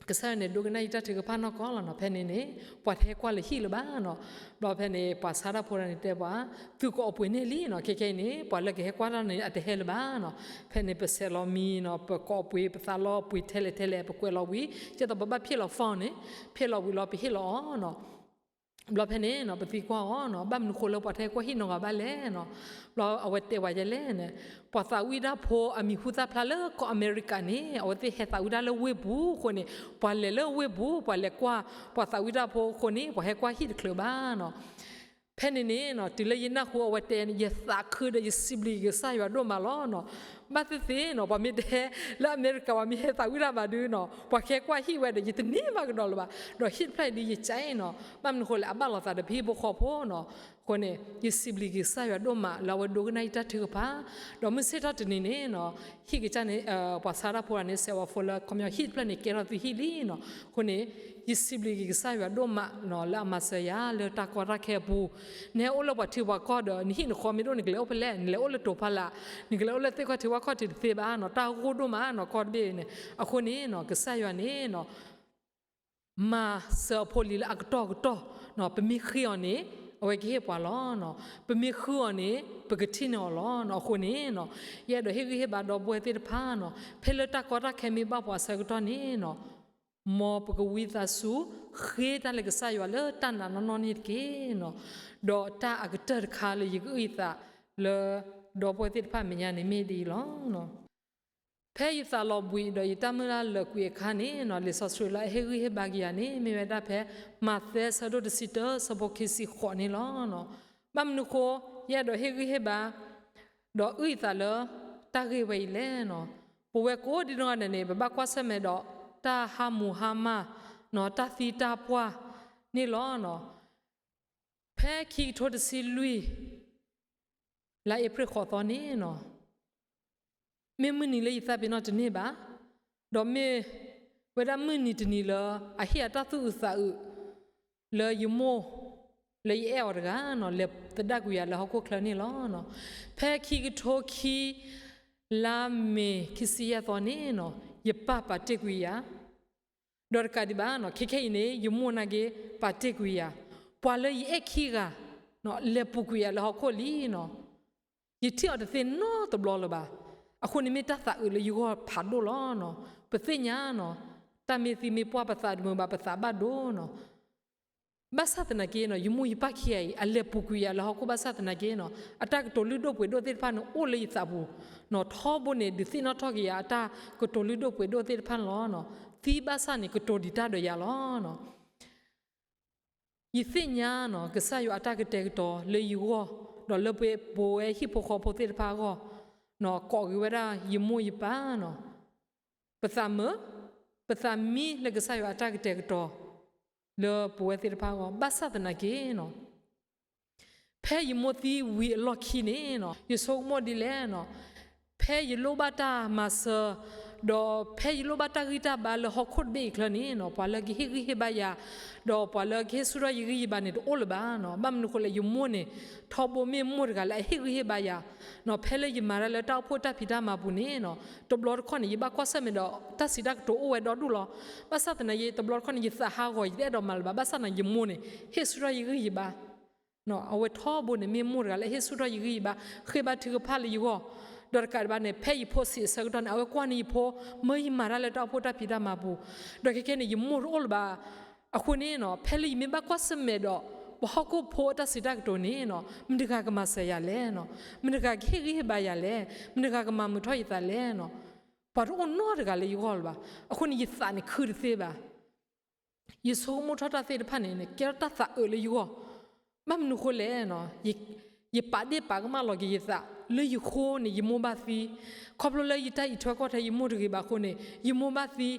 ကစၢ်ယွၤန့ၣ် ဒိကနၣ်ယတၢ်ထုကဖၣ်နီၢ်ကီၢ်လီၤနီၤ. ဖဲန့ၣ်န့ၣ် ပှၤတဟဲကွၢ်လၢဟံၣ်လၢၤဘၣ်နီၤ. ဘျီဖဲန့ၣ် ပှၤဆါတၢ်ဖိတဂၤန့ၣ်တဲပှၤ သုကိးအပှ့ၤန့ၢ်လံနီၤ. ခဲခဲအံၤန့ၣ် ပှၤလၢကဟဲကွၢ်တၢ်န့ၣ် အတဟဲလၢၤဘၣ်နီၤ. ဖဲန့ၣ် ပဆဲးလီၤမံၤနီၤ, ပကိးအပှ့ၤ, ပသးလီအပှ့ၤထဲလဲၣ်ထဲလဲၣ်, ပကွဲးလီၤဝံၤ, ကဲသိးပဘၣ်ဖ့ၣ်လီၤ phone န့ၣ်, ဖ့ၣ်လီၤဝံၤလီၤ ပဟ့ၣ်လီၤအီၤနီၤ. ဘျီဖဲန့ၣ်နီၤ ပသံကွၢ်အီၤနီၤ, ဘၣ်မနုၤဃိလၢပှၤတဟဲကွၢ်ဟံၣ်နီတဂၤဘၣ်လဲၣ်နီၤ. ဘျီအဝဲတဲပှၤယဲလဲၣ်န့ၣ်, ပှၤသးဝံၣ်တၢ်ဖိအမံၤဟူသၣ်ဖျါလၢကီၢ်အမဲရကၤန့ၣ် အဝဲသ့ၣ်ဟဲသးဝံၣ်တၢ်လၢဝ့ၢ်ပူၤအဃိန့ၣ် ပှၤလဲၤလၢဝ့ၢ်ပူၤ ပှၤလဲၤကွၢ် ပှၤသးဝံၣ်တၢ်ဖိအဃိန့ၣ် ပှၤဟဲကွၢ်ဟံၣ်တချုးဘၣ်နီၤ. ဖဲန့ၣ်န့ၣ်နီၤ တုၤလၢယနၢ်ဟူအဝဲတဲန့ၣ် ယသးခုဒီးယစံးဘျုးက့ၤကစၢ်ယွၤဒိၣ်မးလီၤနီၤ. ဘၣ်သ့ၣ်သ့ၣ်နီၤ ပှၤမ့ၢ်တဟဲလၢအမဲရကၤ ပှၤမ့ၢ်ဟဲသးဝံၣ်တၢ်ဘၣ်ဒုးနီၤ ပှၤကဟဲကွၢ်ဟံၣ်ဝဲဒီး ယတန့ၢ်ဘၣ်ကဒီးလၢၤဘၣ်. ဒီးဟံၣ်တဖျၢၣ်အံၤဒုးယကဲအံၤနီၤ ဘၣ်မနုၤဃိလဲၣ် အဘၣ်လိာ်သးဒီးပဟံၣ်ဖိဃီဖိနီၤ. အဃိန့ၣ် ယစံးဘျုးက့ၤကစၢ်ယွၤဒိၣ်မးလၢအဝဲဒိကနၣ်ယတၢ်ထုကဖၣ်. ဒီးမုၢ်ဆ့ၣ်ထီၣ်တနံၤန့ၣ်နီၤ ဟံၣ်ကစၢ်န့ၣ် ပှၤဆါတၢ်ဖိတဂၤန့ၣ် ဆဲးဝဲဖိလၢ ခီပညီဟံၣ်တဖျၢၣ်န့ၣ်ကဲထီၣ်သုဟံၣ်လံနီၤ. အဃိန့ၣ် ယစံးဘျုးက့ၤကစၢ်ယွၤဒိၣ်မးနီၤ လၢအမၤစၢၤယၤလၢတၢ်ကီတၢ်ခဲအပူၤ. နဟဲအိၣ်လၢပှၤထံပှၤကီၢ်ဒီး နဟံၣ်နဃီမ့ၢ်တအိၣ် နကလဲၤအိၣ်ဖဲလဲၣ်, နလဲၤအိၣ်လၢတိၤဖီလာ်, နကလဲၤအိၣ်လၢသ့ၣ်ခီၣ်ထံးဝၣ်ခီၣ်ထံးတသ့ဘၣ်နီၤ. တၢ်ဂိၢ်ဒိၣ်မးနီၤ ကီၢ်တဘ့ၣ်န့ၣ်. အဃိန့ၣ်နီၤ ကစၢ်ယွၤန့ၣ်နီၤ မၤစၢၤအဖိလံၤလၢအကတီၢ်ကတီၢ်နီၤ. ပမ့ၢ်ဃ့အီၤန့ၣ် အဝဲကဟ့ၣ်ပှၤလီၤနီၤ. ပမ့ၢ်ဃုအီၤန့ၣ် ပကထံၣ်န့ၢ်အီၤလီၤနီၤ. အဃိန့ၣ်နီၤ ယအဲၣ်ဒိးဟ့ၣ်ဂံၢ်ဟ့ၣ်ဘါဒီပုၢ်ဝဲၢ်သ့ၣ်တဖၣ်နီၤ ဖဲလၢတၢ်ကီတၢ်ခဲမ့ၢ်ဘၣ်ပှၤအဆၢကတီၢ်န့ၣ်နီၤ မ်ပကဝံသးစူၤ ဃ့တၢ်လၢကစၢ်ယွၤလၢတၢ်နာ်နီၢ်နီၢ်န့ၣ်တက့ၢ်နီၤ. ဒီးတၢ်အကတၢၢ်တခါလၢယကအုၣ်ယသးလၢ ဒီပုၢ်ဝဲၢ်သ့ၣ်တဖၣ်မဲာ်ညါန့ၣ်မ့ၢ်ဒ်အံၤလီၤ. ဖဲယသးလီၤဘှံးဒီးယတၢ်မုၢ်လၢ်လၢာ်ကွံာ်အခါန့ၣ်နီၤ လံာ်စီဆှံလၢအဟ့ၣ်ဂံၢ်ဟ့ၣ်ဘါက့ၤယၤန့ၣ် မ့ၢ်ဝဲဒၣ်ဖဲ မးသဲဆၢဒိၣ်တဆံတၢ ဆၢဖိခံဆံဃိးန့ၣ်လီၤ. ဘၣ်မနုၤဃိ ယအဲၣ်ဒိးဟ့ၣ်ဂံၢ်ဟ့ၣ်ဘါ ဒီးအုၣ်ယသးလၢတၢ်ဂ့ၢ်ဝဲအံၤလဲၣ်နီၤ. ပဝဲကိးဒံနီၢ်ဂၤဒဲးန့ၣ် ပဘၣ်ကွၢ်ဆၢၣ်မဲာ်ဒီး တၢ်ဟါမူဟါမၢ်နီၤ တၢ်သံတၢ်ပှၢ်န့ၣ်လီၤနီၤ. ဖဲခံကထိတဆံလွံၢ် လါအ့ဖြ့ၣ်ဃိးသီန့ၣ်နီၤ မ့ၢ်မုၢ်နံၤလၢယသးပ့ၤနီၣ်တန့ၢ်ဘၣ်, ဒီးမ့ၢ်ဝဲဒၣ်မုၢ်နံၤတနံၤလၢ အဟ့ၣ်အတၢ်သူၣ်အုးသးအုး လၢယမိၢ် လၢယအဲၣ်အီၤတဂၤနီၤ လဲၤသဒၣ်ကွံာ်ယၤလၢဟီၣ်ခိၣ်ချၢန့ၣ်လီၤ. ဖဲခံကထိခံ လါမ့ၤခံဆံယဲၢ်သီန့ၣ်နီၤ ယပၢ်ပာ်တ့ၢ်ကွံာ်ယၤ ဒီးတကးဒံးဘၣ်နီၤ ခဲခဲအံၤန့ၣ် ယမိၢ်နာ်က့ ပာ်တ့ၢ်ကွံာ်ယၤ, ပှၤလၢယအဲၣ်ခံဂၤ လဲၤပူၤကွံာ်ယၤလၢဟီၣ်ခိၣ်လံနီၤ. ယထံၣ်အီၤတသ့နီတဘျီလၢၤဘၣ်. အဃိန့ၣ်မ့ၢ်တၢ်သးအုးလၢယဂီၢ်ဖးဒိၣ်လီၤနီၤ. ပသ့ၣ်ညါနီၤ တၢ်မ့ၢ်သံမ့ၢ်ပှၢ်ပသးတမုာ်ဘၣ် ပသးဘၣ်ဒိနီၤ. ဘၣ်ဆၣ်သနာ်က့နီၤ ယမိၢ်ယပၢ်ခံဂၤအံၤ အလဲၤပူၤကွံာ်ယၤလၢဟီၣ်ခိၣ်ဘၣ်ဆၣ်သနာ်က့နီၤ အတၢ်ကတိၤလုၢ်ဒိၣ်ပှ့ၤဒိၣ်သ့ၣ်တဖၣ်န့ၣ် အိၣ်လၢယသးပူၤနီၤ. ထီဘိန့ၣ် ဒုးသ့ၣ်နီၣ်ထီၣ်က့ၤယၤ အတၢ်ကတိၤလုၢ်ဒိၣ်ပှ့ၤဒိၣ်သ့ၣ်တဖၣ်န့ၣ်လီၤ. သံဘၣ်ဆၣ်န့ၣ် ကတိၤဒံးတၢ်ဒီးယၤလီၤနီၤ. ယသ့ၣ်ညါနီၤ ကစၢ်ယွၤအတၢ်ကတဲာ်ကတီၤလၢယဂီၢ် ဒီးလၢပဝဲဟံၣ်ဖိဃီဖိသ့ၣ်တဖၣ်အဂီၢ်နီၤ ကိးက့ၤဝဲဒၣ်ယမိၢ်ယပၢ်နီၤ. ပသးမုာ် ပသးမံလၢကစၢ်ယွၤအတၢ်ကတဲာ်ကတီၤ လၢပဝဲသ့ၣ်တဖၣ်အဂီၢ် ဘၣ်ဆၣ်သနာ်က့နီၤ ဖဲယမိၢ်သံဝံၤအလီၢ်ခံန့ၣ်နီၤ ယဆိကမိၣ်ဒ်လဲၣ်နီၤ, ဖဲယလိၣ်ဘၣ်တၢ်မၤစၢၤ ဒီးဖဲယလိၣ်ဘၣ်တၢ်ဂံၢ်တၢ်ဘါလၢဟီၣ်ခိၣ်တဘ့ၣ်အံၤချၢန့ၣ်နီၤ ပှၤလၢကဟ့ၣ်ဂံၢ်ဟ့ၣ်ဘါယၤ ဒီးပှၤလၢကဟ့ၣ်ဆူၣ်ထီၣ်ယဂံၢ်ယဘါန့ၣ် တအိၣ်လၢၤဘၣ်နီၤ. ဘၣ်မနုၤဃိလဲၣ် ယမိၢ်န့ၣ် ထီဘိမ့ၢ်မိၢ်တဂၤလၢအဟ့ၣ်ဂံၢ်ဟ့ၣ်ဘါယၤနီၤ ဖဲလၢယမၤတၢ်လၢတၢ်အိၣ်ဖှိၣ်တၢ်ဖံးတၢ်မၤပူၤန့ၣ်နီၤ တဘျီတခီၣ်န့ၣ် ယဘၣ်ကွၢ်ဆၢၣ်မဲာ်ဒီး တၢ်စံးတၢ်ကတိၤအိၣ်ဝဲဒီဒူၣ်လီၤ. ဘၣ်ဆၣ်သနာ်က့ တဘျီတခီၣ်န့ၣ် ယသးဟးဂီၤ ယတအဲၣ်ဒိးမၤလၢၤဘၣ်. ဘၣ်ဆၣ်သနာ်က့ ယမိၢ်န့ၣ် ဟ့ၣ်ဆူၣ်ထီၣ်ယဂံၢ်ယဘါ အဝဲထီဘိန့ၣ် မ့ၢ်မိၢ်တဂၤလၢအဟ့ၣ်ဆူၣ်ထီၣ်ယဂံၢ်ယဘါ ဃ့ဘါထုကဖၣ်လၢယဂီၢ်, ဒီးတကးဒံးဘၣ်န့ၣ် ဖဲယဖိဆံးအဆၢကတီၢ်န့ၣ် အဝဲကွၢ်န့ၢ်ယဖိ မၢယမၤတၢ်လၢတၢ်အိၣ်ဖှိၣ်တၢ်ဖံးတၢ်မၤပူၤ, ဒီးခဲခဲန့ၣ် ယမိၢ်တအိၣ်လၢၤဘၣ်. အဃိန့ၣ်နီၤ ဖဲလၢယမ့ၢ်ဘၣ်ကွၢ်ဆၢၣ်မဲာ်ဒီး ပှၤဟီၣ်ခိၣ်ဖိအတၢ်စံးတၢ်ကတိၤန့ၣ်နီၤ, မတၤတဂၤကမၤစၢၤယၤလဲၣ်နီၤ, မတၤတဂၤကဟ့ၣ်ဂံၢ်ဟ့ၣ်ဘါယၤလဲၣ်, မတၤတဂၤကမၤမုာ်ထီၣ်ယသးလဲၣ်နီၤ, ပှၤတအိၣ်နီတဂၤလၢယဂီၢ်လၢၤဘၣ်. အဃိန့ၣ် ယသးန့ၣ်ခုတသ့ဘၣ်. ယဆိကမိၣ်ထီၣ်တၢ်သ့ၣ်တဖၣ်န့ၣ် ကဲထီၣ်တၢ်သးအုးလၢယဂီၢ်. ဘၣ်မနုၤဃိလဲၣ်နီၤ, ယပာ်ဒ့ၣ်ပာ်ကမၣ်လီၤက့ၤယသး လၢယဃိန့ၣ် ယမိၢ်ဘၣ်သံ, ခီဖျိလၢယတၢ်အံးထွဲကွၢ်ထွဲယမိၢ်တဂ့ၤဘၣ်အဃိန့ၣ် ယမိၢ်ဘၣ်သံ,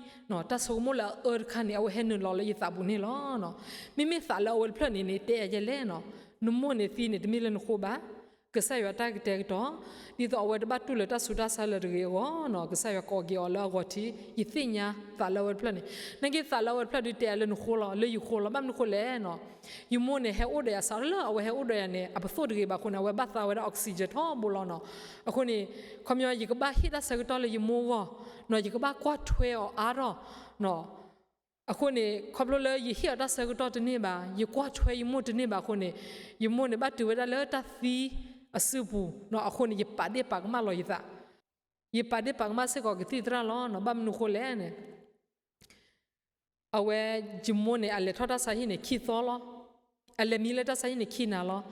တၢ်ဆိကမိၣ်လၢအအၢတခါန့ၣ် အဝဲဟဲနုာ်လီၤလၢယသးပူၤန့ၣ်လီၤ. မ့မ့ၢ်သးလၢအဝဲတဖျၢၣ်န့ၣ်န့ၣ် တဲယၤယဲလဲၣ်နီၤ, နမိၢ်န့ၣ်သံန့ၣ် တမ့ၢ်လၢနဃိဘၣ်. ကစၢ်ယွၤတၢ်ကတဲာ်ကတီၤ, ဒ်သိးအဝဲတဘၣ်တူၢ်လိာ်တၢ်ဆူးတၢ်ဆါလၢၤတဂ့ၤအဂီၢ်နီၤ, ကစၢ်ယွၤကိးက့ၤအီၤလၢအဂီၤထံး, ယသ့ၣ်ညါသးလၢအဝဲတဖျၢၣ်န့ၣ်, နာ်က့သးလၢအဝဲတဖျၢၣ်ဒုးတဲယၤလၢနဃိလီၤ, လၢယဃိလီၤ. ဘၣ်မနုၤဃိလဲၣ်နီၤ, ယမိၢ်န့ၣ် ဟဲအိၣ်ဒီးယၤစးလၢအဝဲဟဲအိၣ်ဒီးယၤန့ၣ် အပသိၣ်တဂ့ၤဘၣ်အဃိန့ၣ် အဝဲဘၣ်သါဝဲဒၣ် oxygen ထီဘိလီၤနီၤ. အဃိန့ၣ် ခီပညီ ယကဘၣ်ဟ့ၣ်တၢ်ဆၢကတီၢ်လၢယမိၢ်အဂီၢ်နီၤ, ယကဘၣ်ကွၢ်ထွဲအီၤအါထီၣ်နီၤ. အဃိန့ၣ် ခီဖျိလၢယဟ့ၣ်အီၤတၢ်ဆၢကတီၢ်တန့ၢ်ဘၣ်, ယကွၢ်ထွဲယမိၢ်တန့ၢ်ဘၣ်အဃိန့ၣ်, ယမိၢ်န့ၣ်ဘၣ်တုၤဝဲဒၣ်လၢတၢ်သံအစုပူၤနီၤ. အဃိန့ၣ် ယပာ်ဒ့ၣ်ပာ်ကမၣ်လီၤယသး, ယပာ်ဒ့ၣ်ပာ်ကမၣ်စ့ၢ်ကီးကသံၣ်သရၣ်လီၤနီၤ. ဘၣ်မနုၤဃိလဲၣ်န့ၣ် အဝဲ ယမိၢ်န့ၣ် အလဲၤထီၣ်တၢ်ဆါဟံၣ်န့ၣ် ခံသီလီၤ. အလဲၤမံလၢတၢ်ဆါဟံၣ်န့ၣ် ခံနၤလီၤ.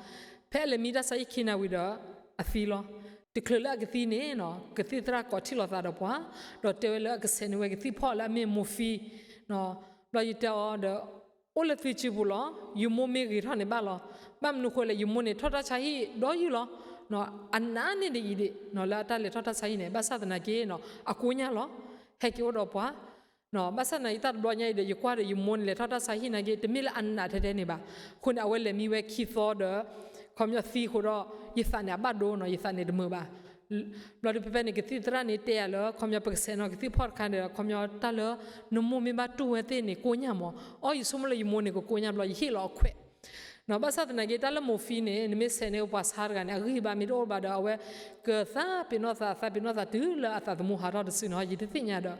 ဖဲအလဲၤမံတၢ်ဆါဟံၣ်ခံနၤဝံၤဒီး အသံလီၤ. တချုးလၢအကသံန့ၣ်နီၤ, ကသံၣ်သရၣ်ကိးထံၣ်လိာ်သးဒီးပှၤ, ဒီးတဲဝဲလၢအကဆဲးန့ၢ်ဝဲကသံၣ်ဖီၣ်လၢအမ့ၢ် morphine နီၤ. ဘျီယတဲအီၤဒီး အိၣ်လၢသုစုပူၤလီၤ. ယမိၢ်မ့ၢ်ဂ့ၤထီၣ်န့ၣ်ဘၣ်လီၤ. ဘၣ်မနုၤဃိလဲၣ်, ယမိၢ်န့ၣ်ထီၣ်တၢ်ဆါဟံၣ်ဒီးယုၢ်လီၤ. အနးန့ၢ်ဒ်အံၤဒံးနီၤ, လၢအတၢ်လဲၤထီၣ်တၢ်ဆါဟံၣ်န့ၣ်, ဘၣ်ဆၣ်သနာ်က့နီၤ, အကိညၢ်လီၤ. ဟဲက့ၤအိၣ်ဒီးပှၤ ဘၣ်ဆၣ်သနာ်က့တၢ်တဘျီညါအံၤဒီး ယကွၢ်ဒီးယမိၢ်န့ၣ် လဲၤထီၣ်တၢ်ဆါဟံၣ်နာ်က့ တမ့ၢ်လၢအနးထဲထဲန့ၣ်ဘၣ်. အဃိန့ၣ် အဝဲလဲၤမံဝဲခံသီဒီး ခီပညီသံဃိဒီး ယသးန့ၣ်အဘၣ်ဒိနီၤ, ယသးန့ၣ်တမုာ်ဘၣ်. ဘျီဒုးဖဲဖဲန့ၣ် ကသံၣ်သရၣ်န့ၣ်တဲယၤလၢ ခီပညီပကဆဲးနီၤကသံၣ်ဖီၣ်တခါဒီး ခီပညီတၢ်လၢနမိၢ်မ့ၢ်ဘၣ်တူၢ်ဝဲသ့ၣ်န့ၣ် ကိညၢ်မး. အီ ယဆိကမိၣ်လၢယမိၢ်န့ၣ် ကကိညၢ်ဘျီ ယဟ့ၣ်လီၤအခွဲး နီၤ. ဘၣ်ဆၣ်သနာ်က့ တၢ်လၢ morphine န့ၣ် နမ့ၢ်ဆဲးန့ၢ်ပှၤဆါတဂၤန့ၣ် အဂံၢ်အဘါမ့ၢ်တအိၣ်ဘၣ်ဒီး အဝဲကသးပ့ၤနီၣ်သး သးပ့ၤနီၣ်သးတုၤလၢအသးသမူဟးထီၣ်တစုန့ၣ် ယတသ့ၣ်ညါဒီး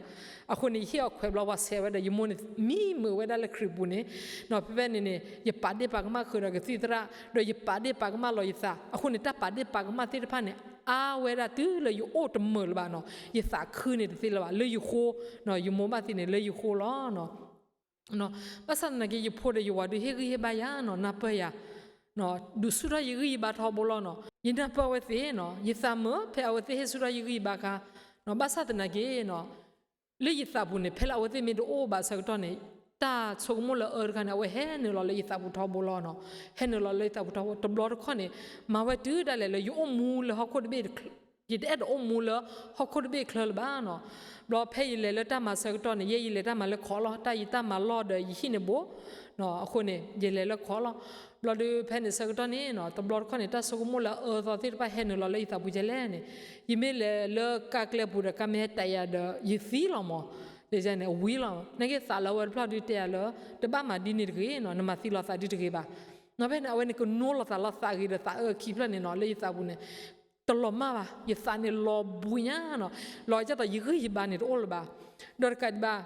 အဃိန့ၣ် ယဟ့ၣ်အီၤခွဲးဘျီ ပှၤဆဲးဝဲဒီး ယမိၢ်န့ၣ် မံမုာ်ဝဲဒၣ်လၢခရံာ်ပူၤန့ၣ် နီၤ. ဖဲဖဲန့ၣ်န့ၣ် ယပာ်ဒ့ၣ်ပာ်ကမၣ်ဃုာ်ဒီးကသံၣ်သရၣ် ဒီးယပာ်ဒ့ၣ်ပာ်ကမၣ်လီၤယသး. အဃိန့ၣ် တၢ်ပာ်ဒ့ၣ်ပာ်ကမၣ်သ့ၣ်တဖၣ်န့ၣ် အါဝဲဒၣ်တုၤလၢယအိၣ်တမုာ်လၢၤဘၣ်နီၤ. ယသးခုန့ၣ်တသ့လၢၤဘၣ် လၢယဃိ, ယမိၢ်ဘၣ်သံန့ၣ် လၢယဃိလီၤ. ဘၣ်ဆၣ်သနာ်က့ ယဖိဒီးယဝၤဒုး ဟ့ၣ်ဂံၢ်ဟ့ၣ်ဘါယၤနီၤ, နၢ်ပၢၢ်ယၤ, ဒုးဆူၣ်ထီၣ်ယဂံၢ်ယဘါထီဘိလီၤနီၤ. ယနၢ်ပၢၢ်အဝဲသ့ၣ်နီၤ, ယသးမုာ် ဖဲအဝဲသ့ၣ်ဟ့ၣ်ဆူၣ်ထီၣ်ယဂံၢ်ယဘါအခါ, ဘၣ်ဆၣ်သနာ်က့နီၤ, လၢယသးပူၤန့ၣ် ဖဲလၢအဝဲသ့ၣ်မ့ၢ်တအိၣ်ဘၣ်ဆၢကတီၢ်န့ၣ် တၢ်ဆိကမိၣ်လၢအအၢတခါန့ၣ် အဝဲဟဲနုာ်လီၤလၢယသးပူၤထီဘိလီၤနီၤ. ဟဲနုာ်လီၤလၢယသးပူၤထီဘိ တဘျီတခီၣ်န့ၣ် မၤဝဲတုၤဒၣ်လဲာ်လၢယအိၣ်မူလၢဟီၣ်ခိၣ်တဘ့ၣ် ယတအဲၣ်ဒိးအိၣ်မူလၢဟီၣ်ခိၣ်တဘ့ၣ်ချၢလၢၤဘၣ်နီၤ. ဘျီဖဲယလဲၤလၢတၢ်မၤဆၢကတီၢ်န့ၣ် ယဲယလဲၤတၢ်မၤလၢခီးလီၤ, တၢ်ယတၢ်မၤလီၢ်ဒီးယဟံၣ်န့ၣ်ဘိ, အဃိန့ၣ် ယလဲၤလၢခီးလီၤ. ဘျီဒုးဖဲန့ၣ်ဆၢကတီၢ်န့ၣ်နီၤ, တဘျီတခီၣ်န့ၣ် တၢ်ဆိကမိၣ်လၢအအၢသီသ့ၣ်တဖၣ်ဟဲနုာ်လီၤလၢယသးပူၤကဲလဲၣ်န့ၣ်, ယမ့ၢ်လဲၤလၢကါကျဲပူၤဒီး ကါမ့ၢ်ဟဲတဲယၤဒီး ယသံလီၤမး, ဒ်န့ၣ် အဝံလီၤ. နာ်က့သးလၢအဝဲတဖျၢၣ်ဒုးတဲယၤလၢ တဘၣ်မၤဒ်န့ၣ်တဂ့ၤနီၤ, နမၤသံလီၤသးဒ်တဂ့ၤဘၣ်. နီၤဖဲန့ၣ် အဝဲန့ၣ်ကနိးလီၤသးလီၤသးဂ့ၤဒီးသးအၢခံဖျၢၣ်န့ၣ်နီၤ, လၢယသးပူၤန့ၣ် တလီၤမၢ်ဘၣ်, ယသးန့ၣ်လီၤဘှံးညါနီၤ, လီၤကၢ်သိးယဂံၢ်ယဘါန့ၣ်တအိၣ်လၢၤဘၣ်. ဒီးတကးဒံးဘၣ်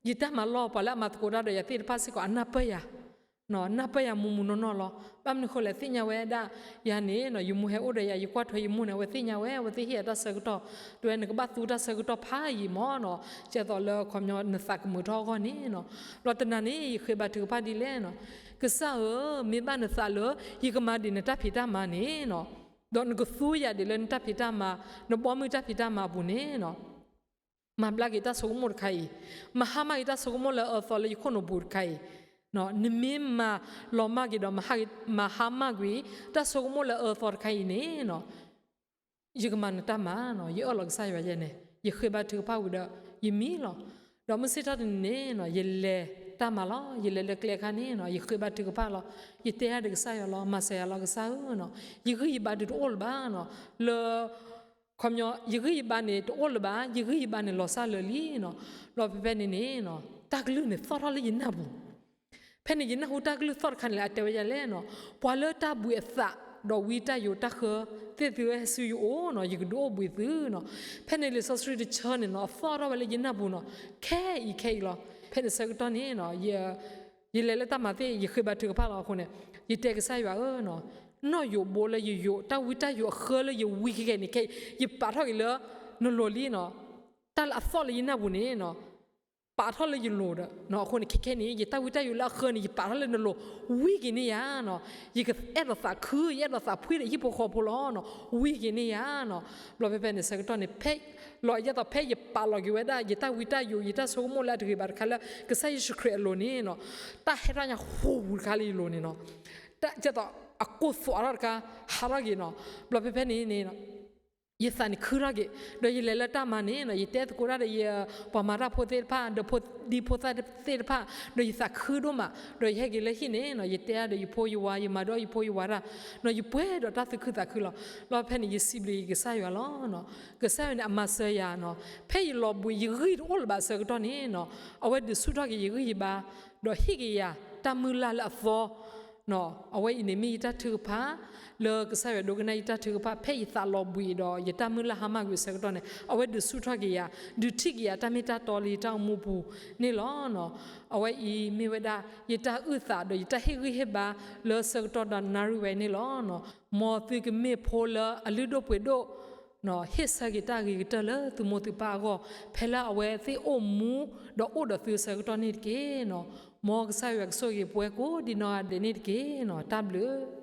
ယတၢ်မၤလီၢ် ပှၤလၢအမၤသကိးတၢ်ဒီးယၤသ့ၣ်တဖၣ်စ့ၢ်ကီး အနၢ်ပၢၢ်ယၤ, နၢ်ပၢၢ်ယၤမူမူနီၢ်နီၢ်လီၤ. ဘၣ်မနုၤဃိလဲၣ် သ့ၣ်ညါဝဲဒၣ်ယၤန့ၣ်နီၤ, ယမိၢ်ဟဲအိၣ်ဒီးယၤ ယကွၢ်ထွဲယမိၢ်န့ၣ် အဝဲသ့ၣ်ညါဝဲ, အဝဲသ့ၣ်ဟ့ၣ်ယၤတၢ်ဆၢကတီၢ်, တဲဝဲနကဘၣ်သူတၢ်ဆၢကတီၢ်ဖးယံာ်မးနီၤ, ကဲသိးလၢခီပညီနသးကမုာ်ထီၣ်အဂီၢ်န့ၣ်နီၤ. ဘျီတနၤန့ၣ် ယဃ့ဘါထုကဖၣ်ဒ်လဲၣ်နီၤ, ကစၢ်ဧၢ, မ့ၢ်ဘၣ်နသးလၢ ယကမၤဒံးနတၢ်ဖံးတၢ်မၤန့ၣ်နီၤ, ဒီးနကသူယၤဒ်လၢနတၢ်ဖံးတၢ်မၤ, နဘီမုၢ်တၢ်ဖံးတၢ်မၤအပူၤန့ၣ်နီၤ မၤဘျါက့ၤတၢ်ဆိကမိၣ်တခါအံၤ, မၤဟါမၢ်က့ၤတၢ်ဆိကမိၣ်လၢအအၢသီလၢယခိၣ်နူာ်ပူၤတခါအံၤ, နမ့ၢ်မၤလီၤမၢ်က့ၤဒီး မၤဟါမၢ်ကွံာ် တၢ်ဆိကမိၣ်လၢအအၢသီတခါအံၤန့ၣ်နီၤ, ယကမၤနတၢ်မၤနီၤ, ယအၢၣ်လီၤကစၢ်ယွၤယဲန့ၣ်, ယဃ့ဘါထုကဖၣ်ဝံၤဒီး ယမံလီၤ. ဒီးမုၢ်ဆ့ၣ်ထီၣ်တနံၤန့ၣ်နီၤ, ယလဲၤတၢ်မၤလီၤ, ယလဲၤလၢကျဲအခါန့ၣ်နီၤ, ယဃ့ဘါထုကဖၣ်လီၤ, ယတဲယၤဒီးကစၢ်ယွၤလီၤ, မၤစၢၤယၤလီၤကစၢ်ဧၢနီၤ, ယဂံၢ်ယဘါဒုးတအိၣ်လၢၤဘၣ်နီၤ, လၢ ခီပညီ ယဂံၢ်ယဘါန့ၣ်တအိၣ်လၢၤဘၣ်, ယဂံၢ်ယဘါန့ၣ်လီၤစၢ်လၢာ်လံနီၤ. ဘျီဖဲဖဲန့ၣ်န့ၣ်နီၤ, တၢ်ကလုၢ်န့ၣ်သီၣ်ထီၣ်လၢယနၢ်ပူၤ. ဖဲန့ၣ်ယနၢ်ဟူတၢ်ကလုၢ်သီၣ်တခါန့ၣ်လၢအတဲဝဲဒ်လဲၣ်နီၤ, ပှၤလၢတၢ်ဘှံးအသး ဒီးဝံတၢ်ယိးတၢ်ဃၢသ့ၣ်သုဝဲဟဲဆူယအိၣ်နီၤ, ယကဒုးအိၣ်ဘှံးသုနီၤ. ဖဲန့ၣ်လံာ်စီဆှံတဆၢန့ၣ်နီၤ, အသီၣ်ထီၣ်ဝဲလၢယနၢ်ပူၤနီၤ, ခဲအံၤခဲအံၤလီၤ. ဖဲန့ၣ်ဆၢကတီၢ်န့ၣ်နီၤ, ယလဲၤလၢတၢ်မၤသ့ၣ် ယဃ့ဘါထုကဖၣ်လီၤအဃိန့ၣ်, ယတဲကစၢ်ယွၤဧၢနီၤ, နီၣ်ယိးဘိလၢယယိး တၢ်ဝံတၢ်ယိးအဃၢလၢယဝံခဲကဲန့ၣ် ခဲအံၤ ယပာ်ထီၣ်က့ၤလၢနလိၤလံနီၤ. တၢ်လၢအသီၣ်လၢယနၢ်ပူၤန့ၣ်နီၤ, ပာ်ထီၣ်လၢယလိၤဒီး အဃိန့ၣ် ခဲခဲန့ၣ် ယတၢ်ဝံတၢ်ယိးလၢအဃၢန့ၣ် ယပာ်ထီၣ်လၢနလိၤ, ဝံက့ၤန့ၢ်ယၤနီၤ. ယအဲၣ်ဒိးသးခု ယအဲၣ်ဒိးသးဖှံဒီးဟံၣ်ဖိဃီဖိလီၤနီၤ, ဝံက့ၤန့ၢ်ယၤနီၤ. ဘျီဖဲဖဲန့ၣ်ဆၢကတီၢ်န့ၣ် ဖဲလီၤယဲသိးဖဲယပာ်လီၤက့ၤဝဲဒၣ် ယတၢ်ဝံတၢ်ယိး ယတၢ်ဆိကမိၣ်လၢအတဂ့ၤဘၣ်တခါလၢ ကစၢ်ယ့ၣ်ၡူးခရံာ်အလိၤန့ၣ်နီၤ, တၢ်ဟဲထီၣ်ညါဟူးဟူးတခါလၢယလိၤန့ၣ်နီၤ, တၢ်ကဲသိးအကိၢ်သွးထီၣ်တခါ ဟးထီၣ်က့ၤနီၤ. ဘျီဖဲဖဲန့ၣ်န့ၣ် ယသးန့ၣ်ခုထီၣ်က့ၤ, ဒီးယလဲၤလၢတၢ်မၤန့ၣ်နီၤ, ယတဲသကိးတၢ်ဒီးယ ပှၤမၤတၢ်ဖိသ့ၣ်တဖၣ် ဒီးဖိဒံဖိသၣ်သ့ၣ်တဖၣ်, ဒီးယသးခုဒိၣ်မး, ဒီးယဟဲက့ၤလၢဟံၣ်န့ၣ်နီၤ, ယတဲဒီးယဖိယဝၤ ယမၤဒီးယဖိယဝၤတၢ်နီၤ, ယပှဲၤဒီးတၢ်သူၣ်ခုသးခုလီၤ. ဘျီဖဲန့ၣ် ယစံးဘျုးက့ၤကစၢ်ယွၤလီၤနီၤ. ကစၢ်ယွၤန့ၣ် အမၤစၢၤယၤနီၤ, ဖဲယလီၤဘှံးယဂံၢ်တအိၣ်လၢၤဘၣ်ဆၢကတီၢ်န့ၣ်နီၤ, အဝဲဒုးဆူၣ်ထီၣ်က့ၤယဂံၢ်ယဘါ, ဒီးဟ့ၣ်က့ၤယၤတၢ်မုၢ်လၢ်လၢအသီ အဝဲအံၤန့ၣ်မ့ၢ်ယတၢ်ထုကဖၣ်, လၢကစၢ်ယွၤဒိကနၣ်ယတၢ်ထုကဖၣ် ဖဲယသးလီၤဘှံးဒီး ယတၢ်မုၢ်လၢ်ဟါမၢ်ကွံာ်အဆၢကတီၢ်န့ၣ် အဝဲဒုးဆူၣ်ထီၣ်က့ၤယၤ, ဒုးထံၣ်က့ၤယၤတၢ်မ့ၢ်တၢ်တီလၢယတၢ်အိၣ်မူပူၤန့ၣ်လီၤ. အဝဲအံၤမ့ၢ်ဝဲဒၣ် ယတၢ်အုၣ်သးဒီးယတၢ်ဟ့ၣ်ဂံၢ်ဟ့ၣ်ဘါ လၢဆၢကတီၢ်ဒီးနၣ်ရံၣ်ဝဲန့ၣ်လီၤ. မ်သုကမ့ၢ်ဖိလၢအလုၢ်ဒိၣ်ပှ့ၤဒိၣ် ဟ့ၣ်ဆၢက့ၤတၢ်ဂ့ၤကတၢၢ်လၢသုမိၢ်သုပၢ်အဂီၢ် ဖဲလၢအဝဲသ့ၣ်အိၣ်မူ ဒီးအိၣ်ဒီးသုအဆၢကတီၢ်န့ၣ်တက့ၢ်နီၤ. မ်ကစၢ်ယွၤကဆိၣ်ဂ့ၤပဝဲကိးဒံနီၢ်ဂၤဒဲးန့ၣ်တက့ၢ်နီၤ. တၢ်ဘျုး